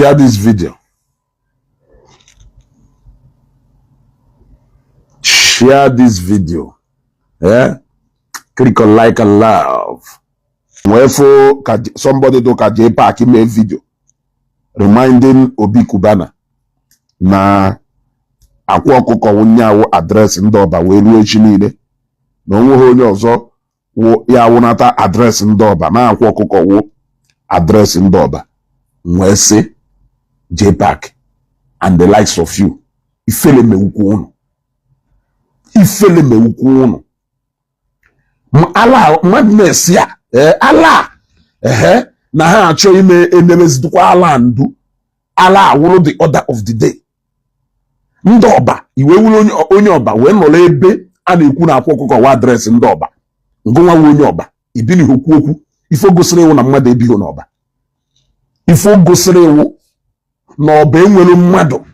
Share this video. Share this video. Yeah? Click on like and love. Wee fụ ka somebody do ka J Park mee video reminding Obi Cubana na Akwa Ọkụkọ wụnyaawụ address ndị Ọba wee ruo echi niile, na onweghị onye ọzọ wụ ya wụnata address ndị Ọba, na Akwa Ọkụkọ wụ address ndị Ọba. Wee sị, J Park and the likes of you, ifele mewukwu unu, ifele mewukwu unu. Ala madness ya, ee, ala ehe na ha achọ ime ememezidukwa ala ndu ala awụrụ the order of the day. Ndị Ọba iwe wuru onye Ọba wee nọrọ ebe a na-ekwu na Akwa Ọkụkọ wa address ndị Ọba. Ngụnwa nwe onye Ọba ibili okwu okwu ife gosiri iwu na mmadụ ebighị n'Ọba, ife gosiri iwu na Ọba enwere mmadụ.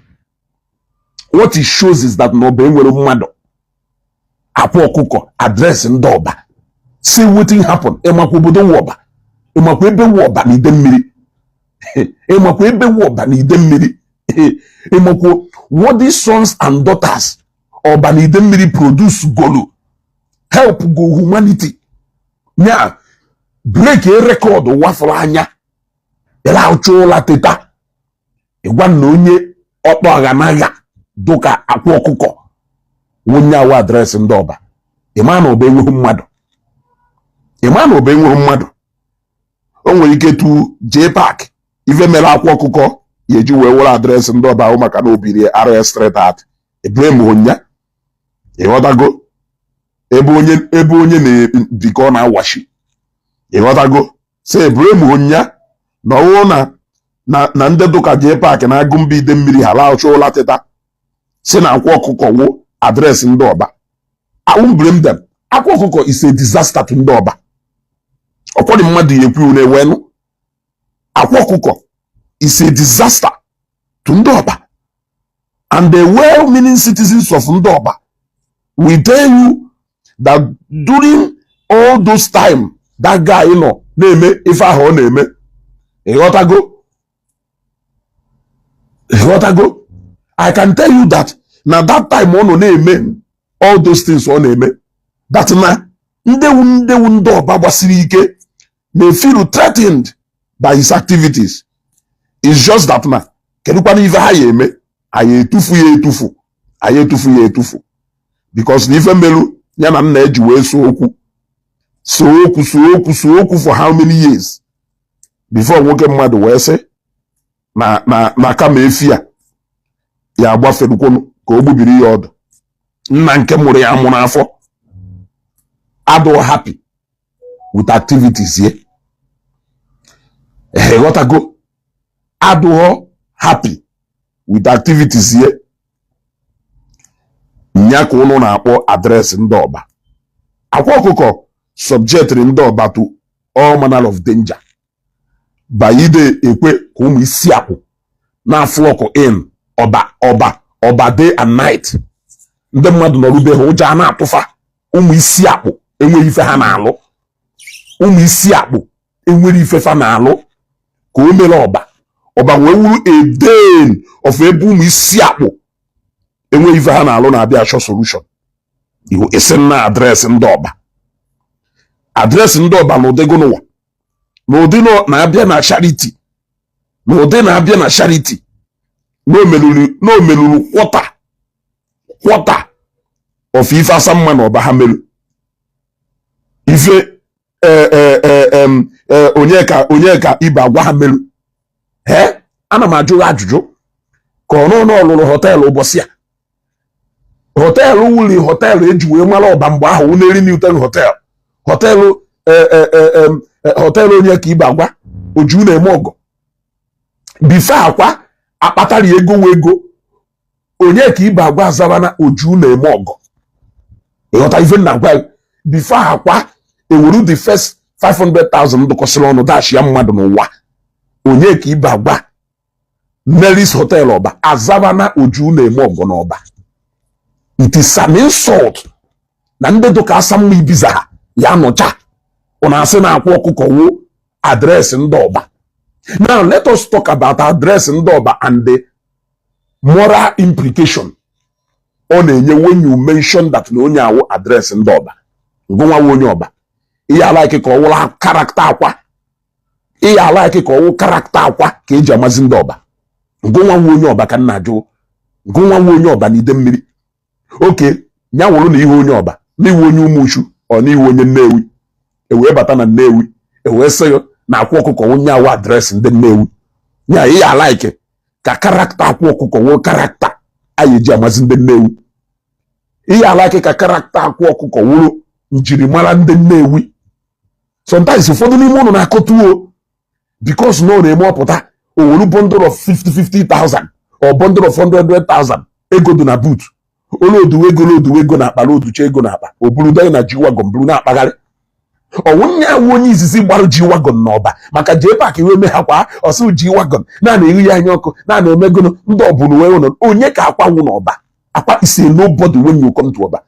What it shows is that na Ọba enwere mmadụ. Akwa Ọkụkọ address ndị Ọba, see wetin happen. Ịmakwa obodo nwe Ọba? Ịmakwa ebe nwe Ọba na ide mmiri? Ịmakwa ebe nwe Ọba na ide mmiri? Ịmakwa what these sons and daughters Ọba na ide mmiri produce golu help go humanity nya break a record wafụrụ anya ịlachụ ụla teta ịgwa na onye ọkpọ aghanagha dụka Akwa Ọkụkọ wonye awụ address ndị Ọba. Ịma na Ọba enweghị mmadụ? Ịma na Ọba enweghị mmadụ? O nwere ike tu J Park ife mere Akwa Ọkụkọ ya eji wee were address ndị Ọba ahụ maka na obiri RS330 eblame onya. Ịghọtago? Ebe onye na-ebi ka ọ na-awashi. Ịghọtago? So eblame onya na ọwụ na ndị dụka J Park na-agụ mba ide mmiri ha laụcha ụla teta si na Akwa Ọkụkọ wụ address ndị Ọba. I won't blame them. Akwa Ọkụkọ is a disaster to ndị Ọba. Ọkwọdị mmadụ ya ekwu na-ewenụ Akwa Ọkụkọ is a disaster to ndị Ọba, and the well-meaning citizens of ndị Ọba will tell you that during all those time that guy nọ na-eme ife ahụ ọ na-eme. Ịghọtago? Ịghọtago? I can tell you that na that time ọ nọ na-eme all those things ọ na-eme, that na ndewu ndewu ndị Ọba gbasiri ike na-feel threatened by his activities. It's just that na kedụkwana ife ha ya eme? Anyị etufu ya etufu, anyị etufu ya etufu, because na ife melu ya na nna eji wee so okwu, so okwu, so okwu, so okwu for how many years before nwoke mmadụ wee sị na kama efi a ya agbaferukwunu ka o gbubiri ya ọdụ. Nna nke mụrụ ya amụ n'afọ adụ happy with activities ye. Ịghọtago? Adụghọ happy with activities ye nya ka ụnụ na-akpọ address ndị Ọba. Akwa Ọkụkọ subjectịrị ndị Ọba to all manner of danger by ide ekwe ka ụmụ isi akwụ na-flock in Ọba, Ọba, Ọba day and night. Ndị mmadụ nọrube ha, ụjọ a na-atụfa. Ụmụ isi akpụ enweghị ife ha na-alụ, ụmụ isi akpụ enwere ife fa na-alụ ka o mere Ọba. Ọba wee wuru a den of ebe ụmụ isi akpụ enweghị ife ha na-alụ na-abịa achọ solution. Iwu isi na address ndị Ọba, address ndị Ọba na ụdị gụnụwa na ụdị na-abịa na charity, na ụdị na-abịa na charity, na o meluru quarter of ife Asamma na Ọba ha meru ife Onyeka Ibe agwa ha meru. Ee, ana m ajụ ya ajụjụ ka ọ nọ n'ọlụrụ hotel ụbọchị a, hotel wuli, hotel eji wee mara Ọba mgbe ahụ, Uneri Newton Hotel, hotel hotel Onyeka Ibe agwa oju na-eme ọgọ bife akwa akpatara ego wee ego. Onyeka Ibe agwa azabana oju na-eme ọgọ. Ịghọta ife nna gwa bife akwa ewuru the first 500,000 dụkọsịrị ọnụ dash ya mmadụ n'ụwa. Onyeka Ibe agwa Mary's Hotel Ọba azabana oju na-eme ọgọ n'Ọba. It is an insult na ndị dụka Asamma Ibiza ha ya nọcha ụna asị na Akwa Ọkụkọ wo address ndị Ọba. Now let us talk about address ndị Ọba and the moral implication ọ na-enye when you mention that na onye awụ address ndị Ọba. Ngụnwa onye Ọba, ihe a-like ka ọ wụrụ character Akwa, ihe a-like ka ọwụ character Akwa ka eji amazi ndị Ọba. Ngụnwa nwe onye Ọba ka nna ajụ, ngụnwa nwe onye Ọba na ide mmiri oke ya wụrụ na ihe onye Ọba n'iwu onye Ụmụchu ọ n'iwu onye Nnewi ewee bata na Nnewi, ewee sị na Akwa Ọkụkọ onye awụ address ndị Nnewi ya. Ihe a-like ka character Akwa Ọkụkọ wụ character anyị eji amazi ndị Nnewi. Ihe a-like ka character Akwa Ọkụkọ wụrụ njirimara ndị Nnewi. Sometimes ụfọdụ n'ime ụnụ na-akọtuo because na ọ na-eme ọpụta owelu bundle of 50 50,000 or bundle of 100,000 ego dị na boot, oloduwe ego, loduwe ego na akpa, loducha ego na akpa, o buru dọị na G-Wagon buru na-akpagharị. Ọwụ nya awụ onye izizi gbara G-Wagon n'Ọba maka jee park wee mee ha kwa ọsụ G-Wagon na na-eghu ya anya ọkụ na na-emegonu ndị ọbụla wee ụnọ. Onye ka Akwa wụ n'Ọba? Akwa is a nobody when you come to Ọba.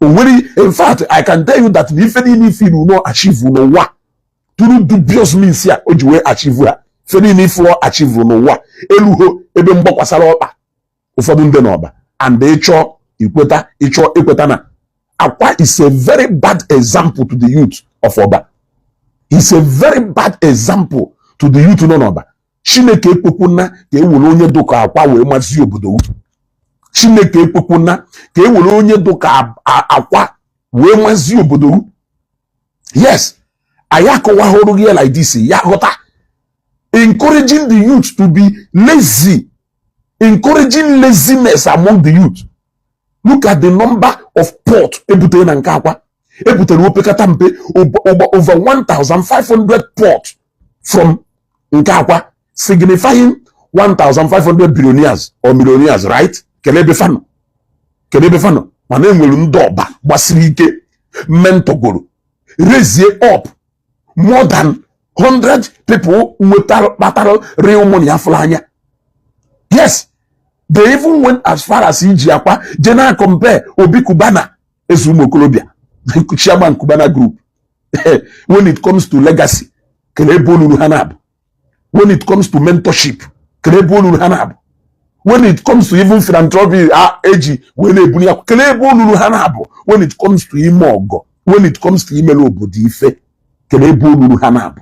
O nwere, in fact, I can tell you that na ife niile ife iru no achieve n'ụwa through dubious means ya o ji wee achieve ha, ife niile ife ọ achieve n'ụwa eluho ebe mgbakwasara ọkpa ụfọdụ ndị n'Ọba. And ịchọ ikweta, ịchọ ikweta na Akwa is a very bad example to the youth of Ọba. Is a very bad example to the youth nọ n'Ọba. Chineke ekwekwuna ka e were onye dụka Akwa wee mazie obodo. Chineke ekwekwuna ka e were onye dụka Akwa wee mazie obodo. Yes, anyị akọwahụrụ gị like this ya ghọta. Encouraging the youth to be lazy, encouraging laziness among the youth. Look at the number of pot ebutere na nke Akwa. Ebutere opekata mpe over 1500 pot from nke Akwa, signifying 1500 billionaires or millionaires, right? Kedu ebe fanọ? Kedu ebe fanọ? Mana enwere ndị Ọba gbasiri ike mentọgoro raise up more than 100 people nwetara kpatara real money afụrụ anya. Yes, they even went as far as iji Akwa je na compare Obi Cubana, eze ụmụ okorobịa, chairman Cubana Group. When it comes to legacy, kele ebe olulu ha na-abụ. When it comes to mentorship, kele ebe olulu ha na-abụ. When it comes to even philanthropy a eji wee na-ebuli akwa, kele ebe olulu ha na-abụ. When it comes to ime ọgọ, when it comes to imere obodo ife, kele ebe olulu ha na-abụ.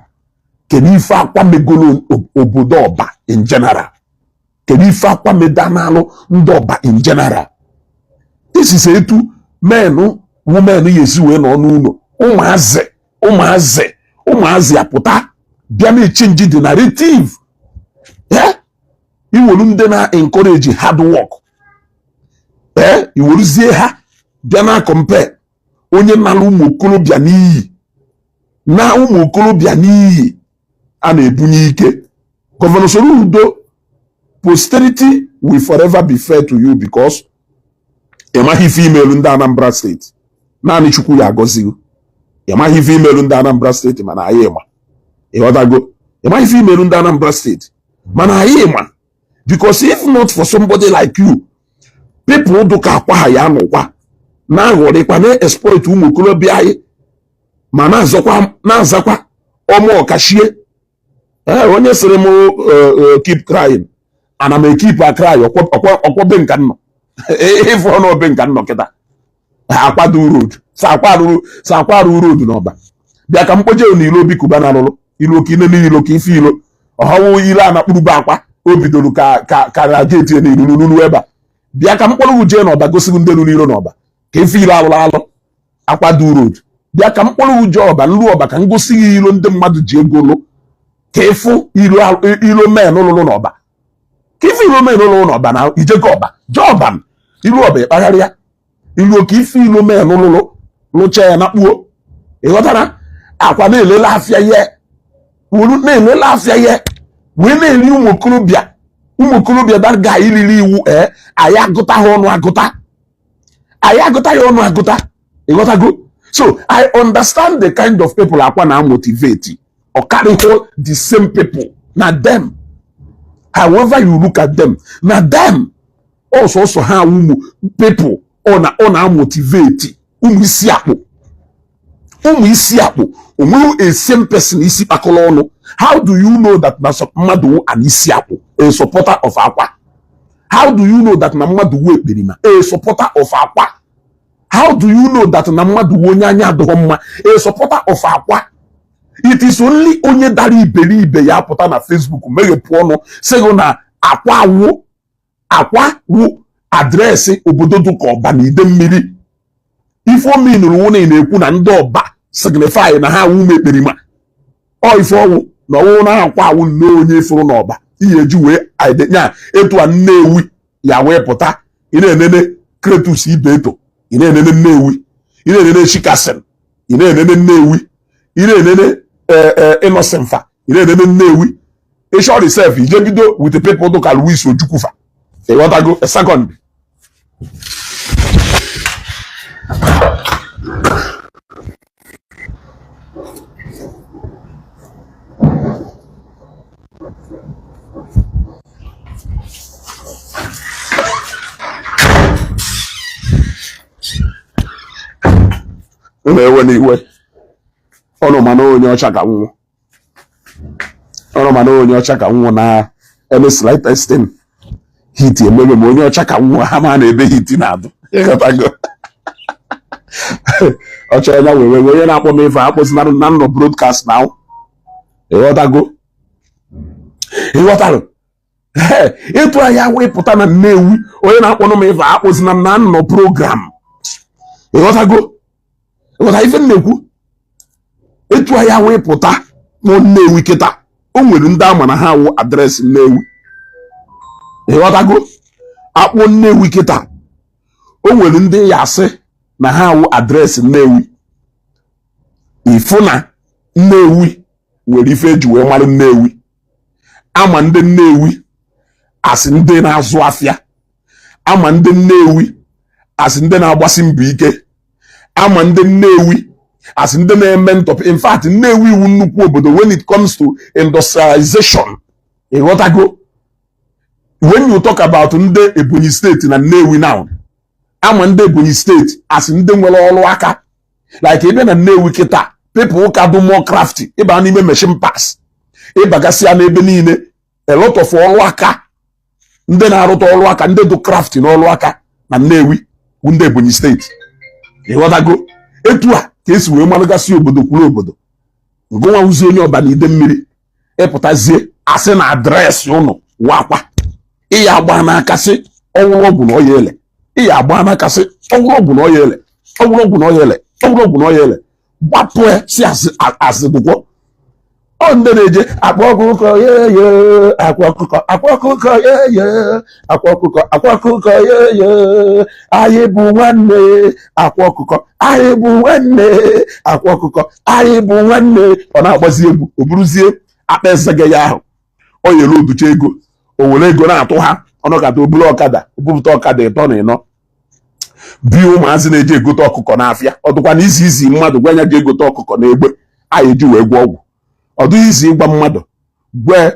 Kedu ife Akwa megolo obodo Ọba in general? Kedu ife Akwa medanalụ ndị Ọba in general? This is etu men, women ya esi wee nọ n'ụlọ, ụmụazị, ụmụazị, ụmụazị apụta bịa na-echange the narrative. Eh, iwelu ndị na-encourage hard work, ee, iweruzie ha bịa na compare onye nara ụmụ okorobịa n'iyi, na ụmụ okorobịa n'iyi a na-ebunye ike. Governor Soludo, posterity will forever be fair to you because ị maghị ife imelu ndị Anambra Steeti. Naanị Chukwu ya agọzigo. Ị maghị ife imelu ndị Anambra Steeti, mana anyị ma. Ịghọtago? Ị maghị ife imelu ndị Anambra Steeti, mana anyị ma, because if not for somebody like you, people dụka Akwa ha ya nụkwa na-aghọrịkwa na-exploit ụmụ okorobịa anyị ma na-azọkwa na-azakwa ọmụ ọkashie. Ee, onye sịrị m keep crying, ana m ekeep a cry. Ọkwọ be nka nnọ ịfụ ọnụ obe nka nnọ kịta Akwado road sa akwarụ road n'Ọba. Bịa ka mkpoje n'ilo Obi Cubana rụrụ ilo ka ine n'ilo ka ife ilo ọhawu ilo a na-akpụrụbe Akwa o bidoro ka na gate na iruru ruru ebe a. Bịa ka mkpọrọ jee n'Ọba gosi ndị ruru ilo n'Ọba ka ife ilo alụrụ alụ Akwado road. Bịa ka mkpọrọ uje Ọba nru Ọba ka m gosi gị ilo ndị mmadụ ji ego lụ, ka ịfụ ilo ilo men lụrụ n'Ọba, ka ife ilo men lụrụ n'Ọba na ijego Ọba jee Ọba ilu Ọba ịkpagharịa ilu ka ife ilo men lụrụ lụcha ya na kpuo. Ịghọtara? Akwa na-elele afịa ye wuru na-elele afịa ye wee na-eri ụmụ okorobịa, ụmụ okorobịa. That guy iriri iwu, ee, anyị agụta ha ọnụ agụta, anyị agụta ya ọnụ agụta. Ịghọtago? So I understand the kind of people Akwa na motivate. Ọ karịghị the same people na them. However you look at them, na them ọsọsọ ha ụmụ people ọ na motivate, ụmụ isi akpụ, ụmụ isi akpụ. Onweghị a same person isi kpakọrọ ọnụ How do you know that na mmadụ wụ an isi akwụ, a supporter of Akwa? How do you know that na mmadụ wụ ekperima, a supporter of Akwa? How do you know that na mmadụ wụ onye anya adịghị mma, a supporter of Akwa? It is only onye dara iberibe ya pụta na Facebook meghepụ ọnụ sị gị na Akwa wụ, Akwa wụ address obodo dụka Ọba na ide mmiri. Ife omenụrụ wụ na ị na-ekwu na ndị Ọba signify na ha awụ ụmụ ekperima. Ọ ife ọnwụ na ọnwụ na Akwa awụ nnọọ onye fụrụ n'Ọba ihe eji wee nya etu a Nnewi ya wee pụta. Ị na-enene Kretus Ibeto, ị na-enene Nnewi, ị na-enene Chikason, ị na-enene Nnewi, ị na-enene Innocent fa, ị na-enene Nnewi. Ịchọrọ sef ije bido with the people dụka Louis Ojukwufa. Ịghọtago? A second. Unu ewe n'iwe, ọnụ mana onye ọcha ka nwụọ, ọnụ mana onye ọcha ka nwụọ na eme slightest thing heat emebe ma onye ọcha ka nwụọ ha ma na ebe heat na-adụ. Ịghọtago? Ọcha ya wee wee onye na-akpọ m ife akpọzinara na nnọ broadcast na. Ịghọtago? Ịghọtarụ? Ịtụ ahịa wee pụta na Nnewi, onye na-akpọnụ m ife akpọzina na nnọ program. Ịghọtago? Ịghọta ife m na-ekwu? Etu ahịa wee pụta na Nnewi kịta, o nwere ndị ama na ha wụ address Nnewi. Ịghọtago? Akpọ Nnewi kịta, o nwere ndị ya asị na ha wụ address Nnewi. Ịfụ na Nnewi nwere ife eji wee mara Nnewi. Ama ndị Nnewi asị ndị na-azụ afịa, ama ndị Nnewi asị ndị na-agbasi mbọ ike, ama ndị Nnewi asị ndị na-eme ntọpụ. In fact, Nnewi iwu nnukwu obodo when it comes to industrialization. Ịghọtago? When you talk about ndị Ebonyi Steeti na Nnewi now, ama ndị Ebonyi Steeti asị ndị nwere ọrụ aka. Like ebe na Nnewi kịta, people ụka dị more crafty, ịba n'ime machine parts, ịbagasịa n'ebe niile, a lot of ọrụ aka, ndị na-arụta ọrụ aka, ndị dị crafty n'ọrụ aka na Nnewi bụ ndị Ebonyi Steeti. Ịghọtago? Etu a ka esi wee marụgasị obodo kwuru obodo. Ngụnwa wuzi onye Ọba na ide mmiri, ịpụtazie asị na address ụnụ wakwa ịya agba n'aka sị ọnwụrụ ọgwụ na ọya ele, ịya agba n'aka sị ọnwụrụ ọgwụ na ọya ele, ọnwụrụ ọgwụ na ọya ele, ọnwụrụ ọgwụ na ọya ele, gbapụ si asị asị dụkwọ. Ọ ndị na-eje akpa ọkụkọ yeye, akwa ọkụkọ, akwa ọkụkọ yeye, akwa ọkụkọ, akwa ọkụkọ yeye, anyị bụ nwanne, akwa ọkụkọ, anyị bụ nwanne, akwa ọkụkọ, anyị bụ nwanne. Ọ na-agbazi egwu, o buruzie akpa ezege ya ahụ, ọ yere oducha ego, o were ego na-atụ ha ọnọkata, oburu ọkada, obupụta ọkada ịtọ na ịnọ bi ụmụazị na-eji egote ọkụkọ n'afịa. Ọ dịkwa na izi izi mmadụ gwa ya ji egote ọkụkọ na egbe anyị eji wee gwọ ọgwụ. Ọ dịghị izi ịgwa mmadụ gwe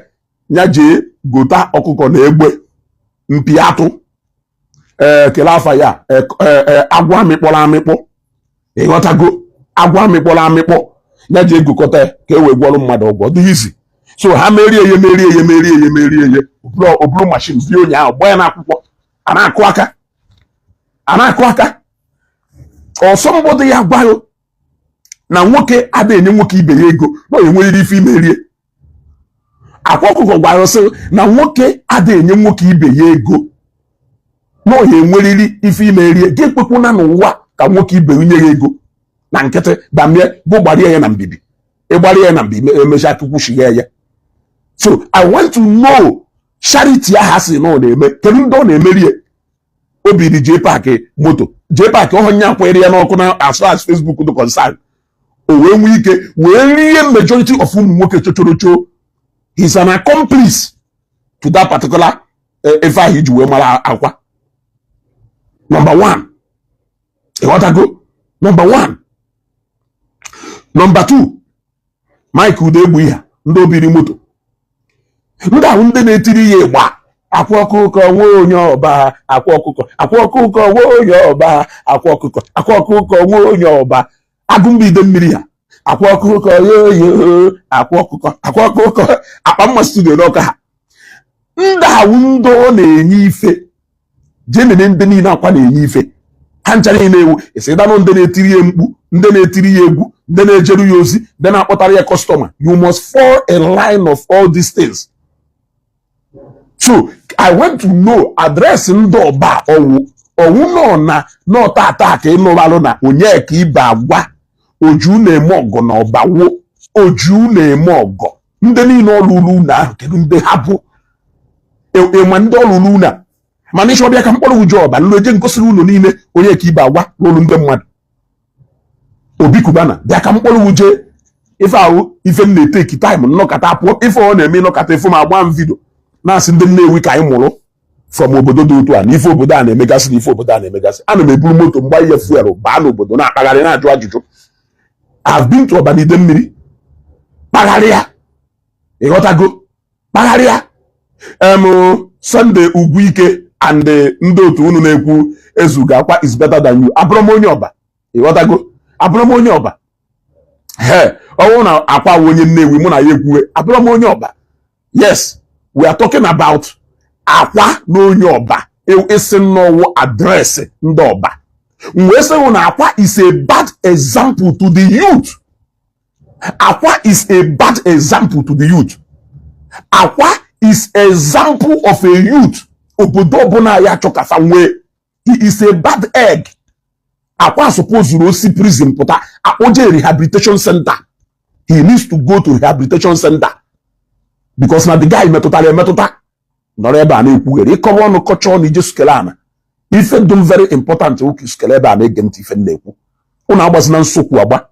ya jee gota ọkụkọ na egbe mpi atụ, ee, kele afa ya, agwọ amịkpọrọ amịkpọ. Ịghọtago? Agwọ amịkpọrọ amịkpọ ya ji egokọta ya ka e wee gwọrọ mmadụ ọgwụ. Ọ dịghị izi. So ha merie ya, merie ya, merie ya, merie ya, oburu machine bie onye ahụ, gbaa ya n'akwụkwọ, a na-akụ aka, a na-akụ aka. Ọsọ mbọdụ ya gwaghị na nwoke adịghị enye nwoke ibe ya ego na ọ enweriri ife imerie. Akwa ọkụkọ gwara sị na nwoke adịghị enye nwoke ibe ya ego na ọ enweriri ife imerie. Ga ekwekwuna n'ụwa ka nwoke ibe nye ya ego na nkịtị bamie bụ gbarie ya na mbibi, ịgbarie ya na mbibi, emechaa tukwuchigha ya. So I want to know, charity ahụ asị na ọ na-eme, kedu ndị ọ na-emerie? Obi dị jee park moto, jee park ọhụ nya kwere ya n'ọkụ na as far as Facebook dị concern, o wee nwee ike wee rie majority of ụmụ nwoke chochorocho. He's an accomplice to that particular ife ahụ iji wee mara Akwa. Number one. Ịghọtago? Number one. Number two, Mike Udegbu, ihe ndị obiri moto, ndị ahụ ndị na-etiri ya ịgba, akwa ọkụkọ nwe onye Ọba, akwa ọkụkọ, akwa ọkụkọ nwe onye Ọba, akwa ọkụkọ, akwa ọkụkọ nwe onye Ọba, agụmba ide mmiri ya Akwa Ọkụkọ yoyo, Akwa Ọkụkọ, Akwa Ọkụkọ, Akpa Mma Studio n'Ọka ha. Ndị awụ ndị ọ na-enye ife. Jee nene ndị niile Akwa na-enye ife. Ha ncha niile ewu esidanụ, ndị na-etiri ya mkpu, ndị na-etiri ya egwu, ndị na-ejeru ya ozi, ndị na-akpọtara ya customer. You must fall in line of all these things. So I want to know address ndị Ọba. Ọwụ ọwụ nọ na nọtata ka ịnụbalụ na onye ka ibe agwa oju na-eme ọgọ na Ọba wo oju na-eme ọgọ. Ndị niile ọlụlụ unu ahụ, kedu ndị ha bụ? Ịma ndị ọlụlụ unu a? Mana ịchọ bịa ka mkpọrọ uju Ọba nlụ eje ngosiri ụlọ niile onye ka ibe agwa n'olu ndị mmadụ. Obi Kubana, bịa ka mkpọrọ uje ife ahụ. Ife m na-eteki time nnọkọta pụọ, ife ọ na-eme ịnọkọta ife m agba m video na-asị ndị Nnewi ka anyị mụrụ from obodo dị otu a na ife obodo a na-emegasị na ife obodo a na-emegasị. Ana m eburu moto mgba ihe fuel baa n'obodo na-akpagharị, na-ajụ ajụjụ. I've been to Ọbanide mmiri, kpagharịa, ịghọtago, kpagharịa. Em Sunday Ugwuike and ndị otu unu na-ekwu ezuga Akwa is better than you. Abụrụ m onye Ọba, ịghọtago, abụrụ m onye Ọba. He ọnwụ na Akwa wụ onye Nnewi, mụ na ya ekwuwe. Abụrụ m onye Ọba. Yes, we are talking about Akwa na onye Ọba isi nnọwụ address ndị Ọba. M wee sị na Akwa is a bad example to the youth. Akwa is a bad example to the youth. Akwa is example of a youth obodo ọbụla ya achọ nwee. He is a bad egg. Akwa supposed osi prison pụta, akpọje rehabilitation center. He needs to go to rehabilitation center because na the guy metụtara emetụta. Nọrọ ebe a na-ekwughere ịkọwa ọnụ, kọcha ọnụ, ije sukele ana. Ife dum very important ụka sukele ebe a na-ege ntị ife m na-ekwu. Ụnụ agbazina nsokwu agba,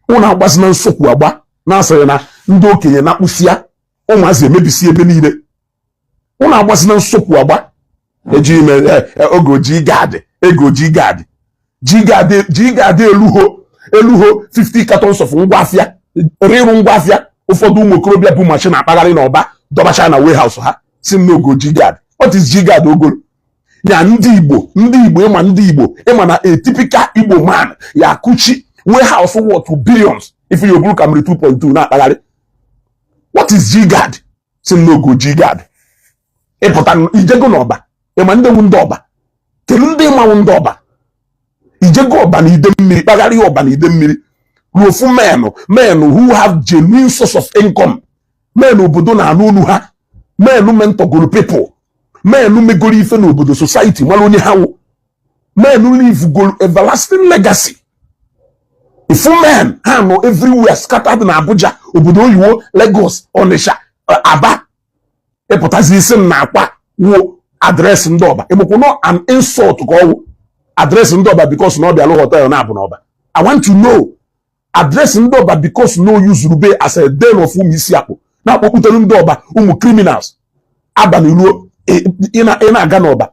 ụnụ agbazina nsokwu agba na-asịrị na ndị okenye na-akpụsịa ụmụazị emebisi ebe niile. Ụnụ agbazina nsokwu agba eji ime oge oji gaadị ego ji gaadị ji gaadị ji gaadị eluho eluho 50 cartons of ngwa afịa rịrụ ngwa afịa. Ụfọdụ ụmụ okorobịa bụ machine akpagharị n'Ọba dọbacha na warehouse ha si n'ogo ji gaadị. What is ji gaadị ogolo ya? Ndị Igbo, ndị Igbo, ịma ndị Igbo, ịma na a typical Igbo man ya akụchi warehouse worth billions if you buru Camry 2.2 na-akpagharị. What is G-Guard? Si n'ogo G-Guard ịpụta ijego n'Ọba, ịma ndị wu ndị Ọba? Kedu ndị ịmanwụ ndị Ọba? Ijego Ọba na ide mmiri, kpagharị Ọba na ide mmiri ruo ofu men who have genuine source of income, men obodo na-anụ olu ha, men mentorgoro people, men megoro ife n'obodo, society mara onye ha wụ, men live goro everlasting legacy. Ifu men ha nọ everywhere scattered na Abuja, obodo oyiwo, Lagos, Onitsha, Aba. Ịpụtazi isi m na Akwa wuo address ndị Ọba, ịmụkwụ no an insult ka ọwụ address ndị Ọba because na ọ bịalụ hotel na abụ n'Ọba. I want to know address ndị Ọba because no use be as a den of ụmụ isi akpụ na-akpọkputere ndị Ọba, ụmụ criminals. Abalị ruo, ị na-aga n'Ọba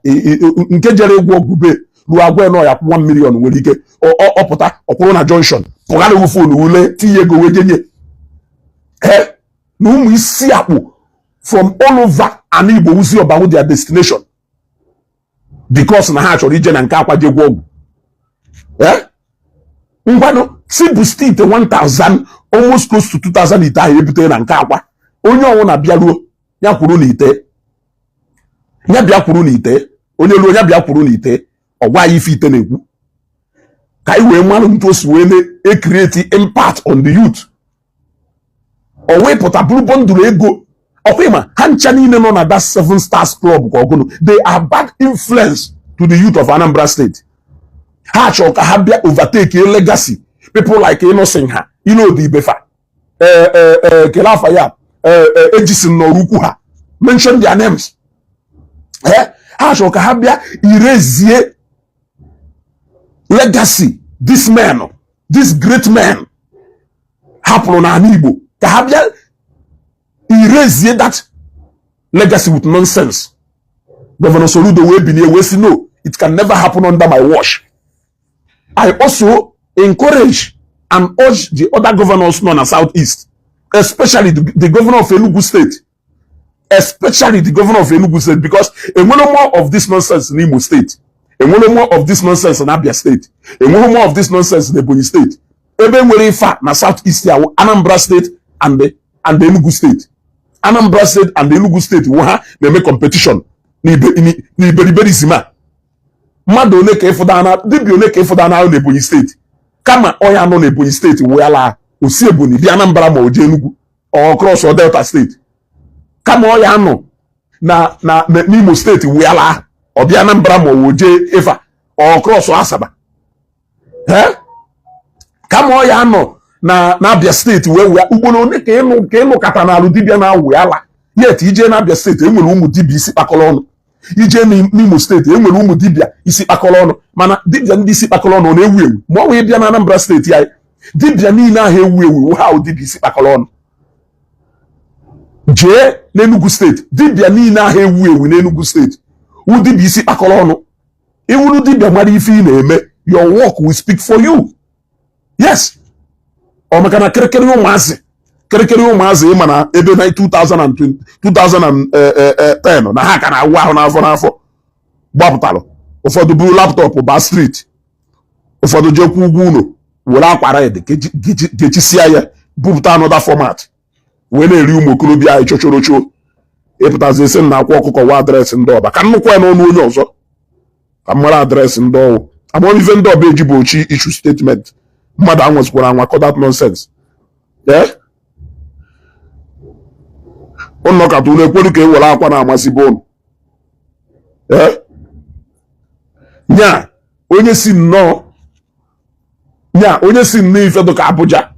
nke jere ịgwọ ọgwụ be ruo agwa nọ ya kwụ 1 million nwere ike ọpụta ọkwụrụ na junction pụgharịghị phone ule tinye ego wee jenye ee na ụmụ isi akpụ from all over ana Igbo wuzi Ọba wụ their destination because na ha chọrọ ije na nke Akwa je gwọ ọgwụ. Ee, ngwanụ, si bụ steeti 1000, almost close to 2000 ite ahụ ebutere na nke Akwa. Onye ọnwụ bịaruo ya kwuru n'ite, ya bịa kwuru n'ite. Onye ruo ya bịa kwuru n'ite, ọ gwa ya ife ite na-ekwu ka anyị wee mara ntu o si wee na-ecreate impact on the youth. O wee pụta bụrụ bundle ego. Ọkwa ịma ha ncha niile nọ na that Seven Stars Club ka ọgụnụ. They are bad influence to the youth of Anambra State. Ha chọrọ ka ha bịa overtake legacy people like Innocent ha Ilodi Ibefa ee kele afa ya ejisi nọrọ ukwu ha, mention their names. Ee, ha chọrọ ka ha bịa irezie legacy this men, this great men hapụrụ n'ala Igbo, ka ha bịa irezie that legacy with nonsense. Governor Soludo wee bilie wee sị, "No, it can never happen under my watch." I also encourage and urge the other governors nọ na South East, especially the governor of Enugu State, especially the governor of Enugu State, because enwere more of this nonsense in Imo State, enwere more of this nonsense in Abia State, enwere more of this nonsense in Ebonyi State. Ebe nwere ife a na South East awụ Anambra State and Enugu State. Anambra State and Enugu State wụ ha na-eme competition n'iberiberism a. Mmadụ one ka ịfụda, dibịa one ka ịfụda na n'Ebonyi State? Kama ọya nọ n'Ebonyi State wụ ya laa osi Ebonyi bịa Anambra ma o jee Enugu or cross or Delta State. Kama ọya nọ na n'Imo State wụ ya laa ọ bịa Anambra ma o jee Ifa or cross Asaba. Kama ọ ya nọ na Abia State wee wụya. Ugboro one ka ịnụ ka ịnụkata n'alụ dibịa na-awụ ya la? Yet ije na Abia State, enwere ụmụ dibịa isi kpakọrọ ọnụ. Ije n'Imo State, enwere ụmụ dibịa isi kpakọrọ ọnụ. Mana dibịa ndị isi kpakọrọ ọnụ na-ewu ewu. Ma ọ wee bịa na Anambra State anyị, dibịa niile ahụ ewu ewu ha dibịa isi kpakọrọ ọnụ. Jee n'Enugu State, dibịa niile ahụ ewu ewu n'Enugu State wụ dibịa isi kpakọrọ ọnụ. Iwuru dibịa mara ife ị na-eme, your work will speak for you. Yes, ọ maka na kịrịkịrị ụmụazị, kịrịkịrị ụmụazị, ịma na ebe na 2020, 2010 na ha ka na-awụ ahụ n'afọ n'afọ gbapụtalụ. Ụfọdụ buru laptop baa street, ụfọdụ jekwa ụgwọ ụlọ were akwa red gechisia ya, bupụta another format wee na-eri ụmụ okorobịa anyị chochorocho. Ịpụtazi esi na akwa ọkụkọ wa address ndị Ọba ka nnukwu ya n'ọnụ onye ọzọ ka m mara address ndị ọwụ. Amamife ndị Ọba eji bụ ochi issue statement. Mmadụ anwụzikwara anwa that nonsense. Ee, ụnụ kata unu ekwelu ka e were akwa na-amasị be ụnụ. Ee, nya onye si nnọọ, nya onye si nnọọ ife dịka Abuja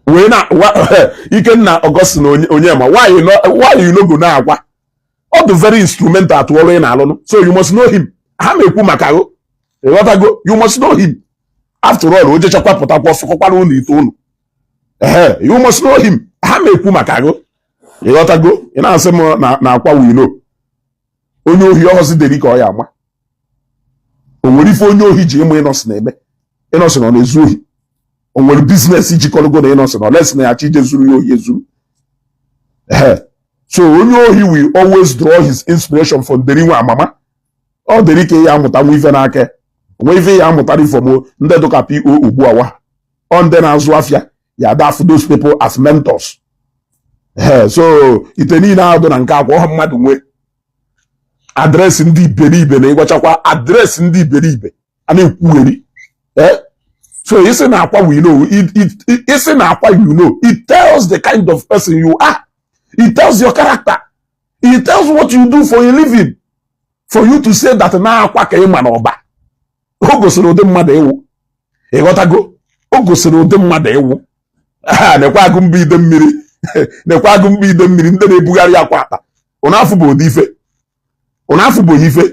wee na Ikenna Augustine Onyema, why you no go na-agwa? Ọ dị very instrumental atụ ọrụ ị na-alụnụ, so you must know him. Ha na-ekwu maka gụ, ịghọtago? You must know him. After all, o jechakwa pụtakwa ọfụkọkwara ụlọ ite ụnụ. Ehe, you must know him. Ha na-ekwu maka gụ, ịghọtago? Ị na-asị m na akwa wino onye ohi ọhọzi deri ka ọ ya ama. O nwere ife onye ohi ji ịmụ Innocent na-eme? Innocent ọ na-ezu ohi? O nwere business jikọrọgo na Innocent oles na ya chi ije zuru ya ohi ezuru? Ehe, so onye ohi will always draw his inspiration from deri nwa amama. Ọ dịrị ka ya amụta nwa ife n'aka onwe ife ya amụtara ifom ndị dụka po ugbu a wa ọ ndị na-azụ afịa ya ada afụ those people as mentors. Ee, so ite niile ahụ dị na nke akwa ọha mmadụ nwee address ndị iberibe na ịgwachakwa address ndị iberibe a na-ekwugheri. Ee, so isi na akwa we know isi na akwa, you know, it tells the kind of person you are. It tells your character. It tells what you do for a living. For you to say that na akwa ka ị ma n'Ọba, o gosiri ụdị mmadụ ịwụ, ịghọtago? O gosiri ụdị mmadụ ịwụ. Ha nekwa agụ mba ide mmiri, nekwa agụ mba ide mmiri, ndị na-ebugharị akwa akpa. Ụnụ afụ bụ ụdị ife, ụnụ afụ bụ ife.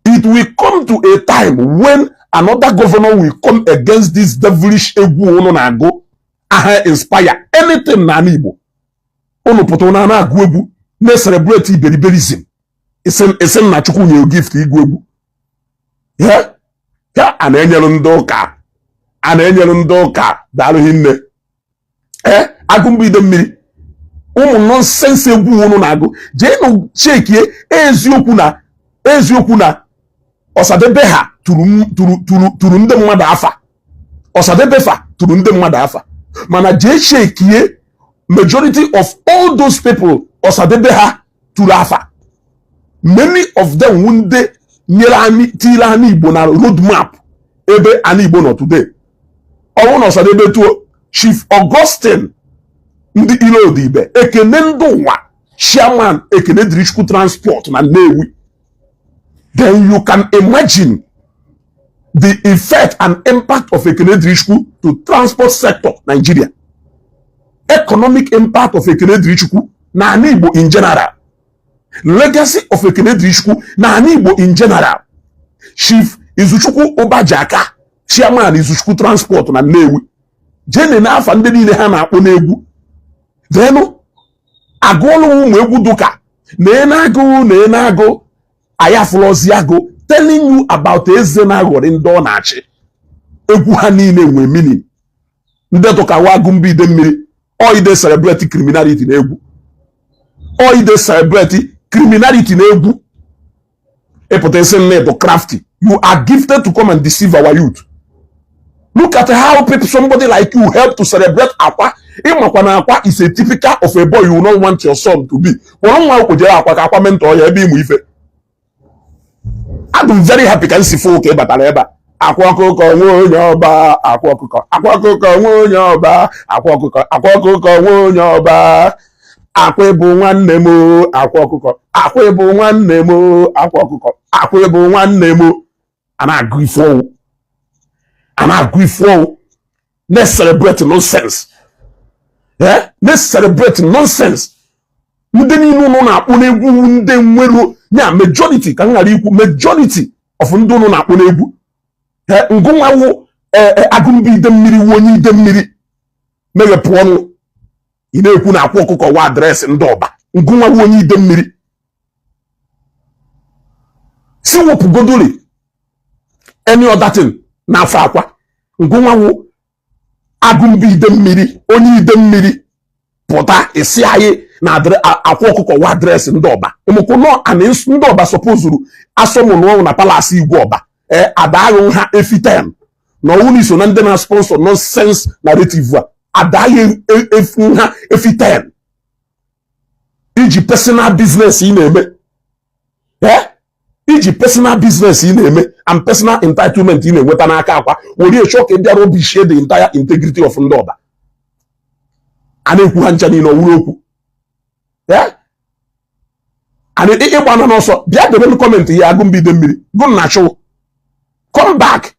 It will come to a time when another governor will come against this devilish egwu ụnụ na-agụ aha inspire anything n'ala Igbo. Ụnụ pụta, ụnụ na-agụ egwu na-celebrate iberiberism. Isi nna Chukwu nye gift igwu egwu ya ya a na-enyere ndị ụka, a na-enyere ndị ụka. Daalụghị nne. Ee, agụmbụ ide mmiri, ụmụ nonsense egwu ụnụ na-agụ, jeenụ chekie. Eziokwu na eziokwu na Ọsadebe ha tụrụ tụrụ tụrụ tụrụ ndị mmadụ afa. Ọsadebe fa tụrụ ndị mmadụ afa, mana jee chekie majority of all those people Ọsadebe ha tụrụ afa, many of them wụ ndị nyere anyị, tiri anyị Igbo na road map ebe anyị Igbo nọ today. Ọ bụrụ na Ọsadebe tuo Chief Augustine ndị Ilodibe Ekene, ndị ụwa chairman Ekene Dirichukwu Transport na Nnewi, then you can imagine the effect and impact of Ekene Dirichukwu to transport sector Nigeria, economic impact of Ekene Dirichukwu na ala Igbo in general, legacy of Ekene Dirichukwu na ala Igbo in general. Chief Izuchukwu Ụbajaka, chairman Izuchukwu Transport na Nnewi, jene n'afa ndị niile ha na-akpọ n'egwu denu agụọlụ ụmụ egwu dụka na na-agụ na na-agụ ayafụlọzi agụ, telling you about eze na-aghọrị ndị ọ na-achị. Egwu ha niile nwee meaning. Ndị dụka wa agụ mba ide mmiri, ọ ide celebrate criminality na egwu, ọ ide celebrate criminality na egwu. Ịpụta isi nne bụ crafty. You are gifted to come and deceive our youth. Look at how people, somebody like you, help to celebrate Akwa. Ịmakwa na Akwa is a typical of a boy you will not want your son to be. Kpọrọ nwa akwụkwọ jere Akwa ka Akwa mentor ya ebe ịmụ ife. Adụ m very happy ka m si fụ ka ị batara ebe a. Akwa ọkụkọ nwe onye ọba, akwa ọkụkọ, akwa ọkụkọ nwe onye ọba, akwa ọkụkọ, akwa ọkụkọ nwe onye ọba. Akwa ịbụ nwanne m o, akwa ọkụkọ, akwa ịbụ nwanne m o, akwa ọkụkọ, akwa ịbụ nwanne m o. A na-agụ ife ọwụ, a na-agụ ife ọwụ, na-celebrate nonsense, eh, na-celebrate nonsense. Ndị niile ụnụ na-akpụ n'egwu, ndị nwere ya majority, ka m ghara ikwu majority of ndị ụnụ na-akpụ n'egwu, ngụnwawu agụmba ide mmiri wu onye ide mmiri meghepụ ọnụ, ị na-ekwu na akwa ọkụkọ wa address ndị ọba. Ngụnwawu onye ide mmiri si wepụgodori any other thing n'afọ akwa. Ngụnwawu agụmba ide mmiri, onye ide mmiri, pụta isi anyị na akwa ọkụkọ wa address ndị ọba. Ịmụkwụ nọ ana ndị ọba sọpozuru asọmụnụ na palace igwe ọba ada aghụ ha efi 10 na ọwụ iso na ndị na-sponsor nonsense narrative a adaghị efu ha efi 10 iji personal business ị na-eme, iji personal business ị na-eme and personal entitlement ị na-enweta n'aka akwa were chọọ ka ị bịara rubbish the entire integrity of ndị ọba. A na-ekwu ha ncha niile ọwụrụ okwu ịgba nọ n'ọsọ. Bịa debe comment ya. Agụmbide mmiri gụ na achụ, come back.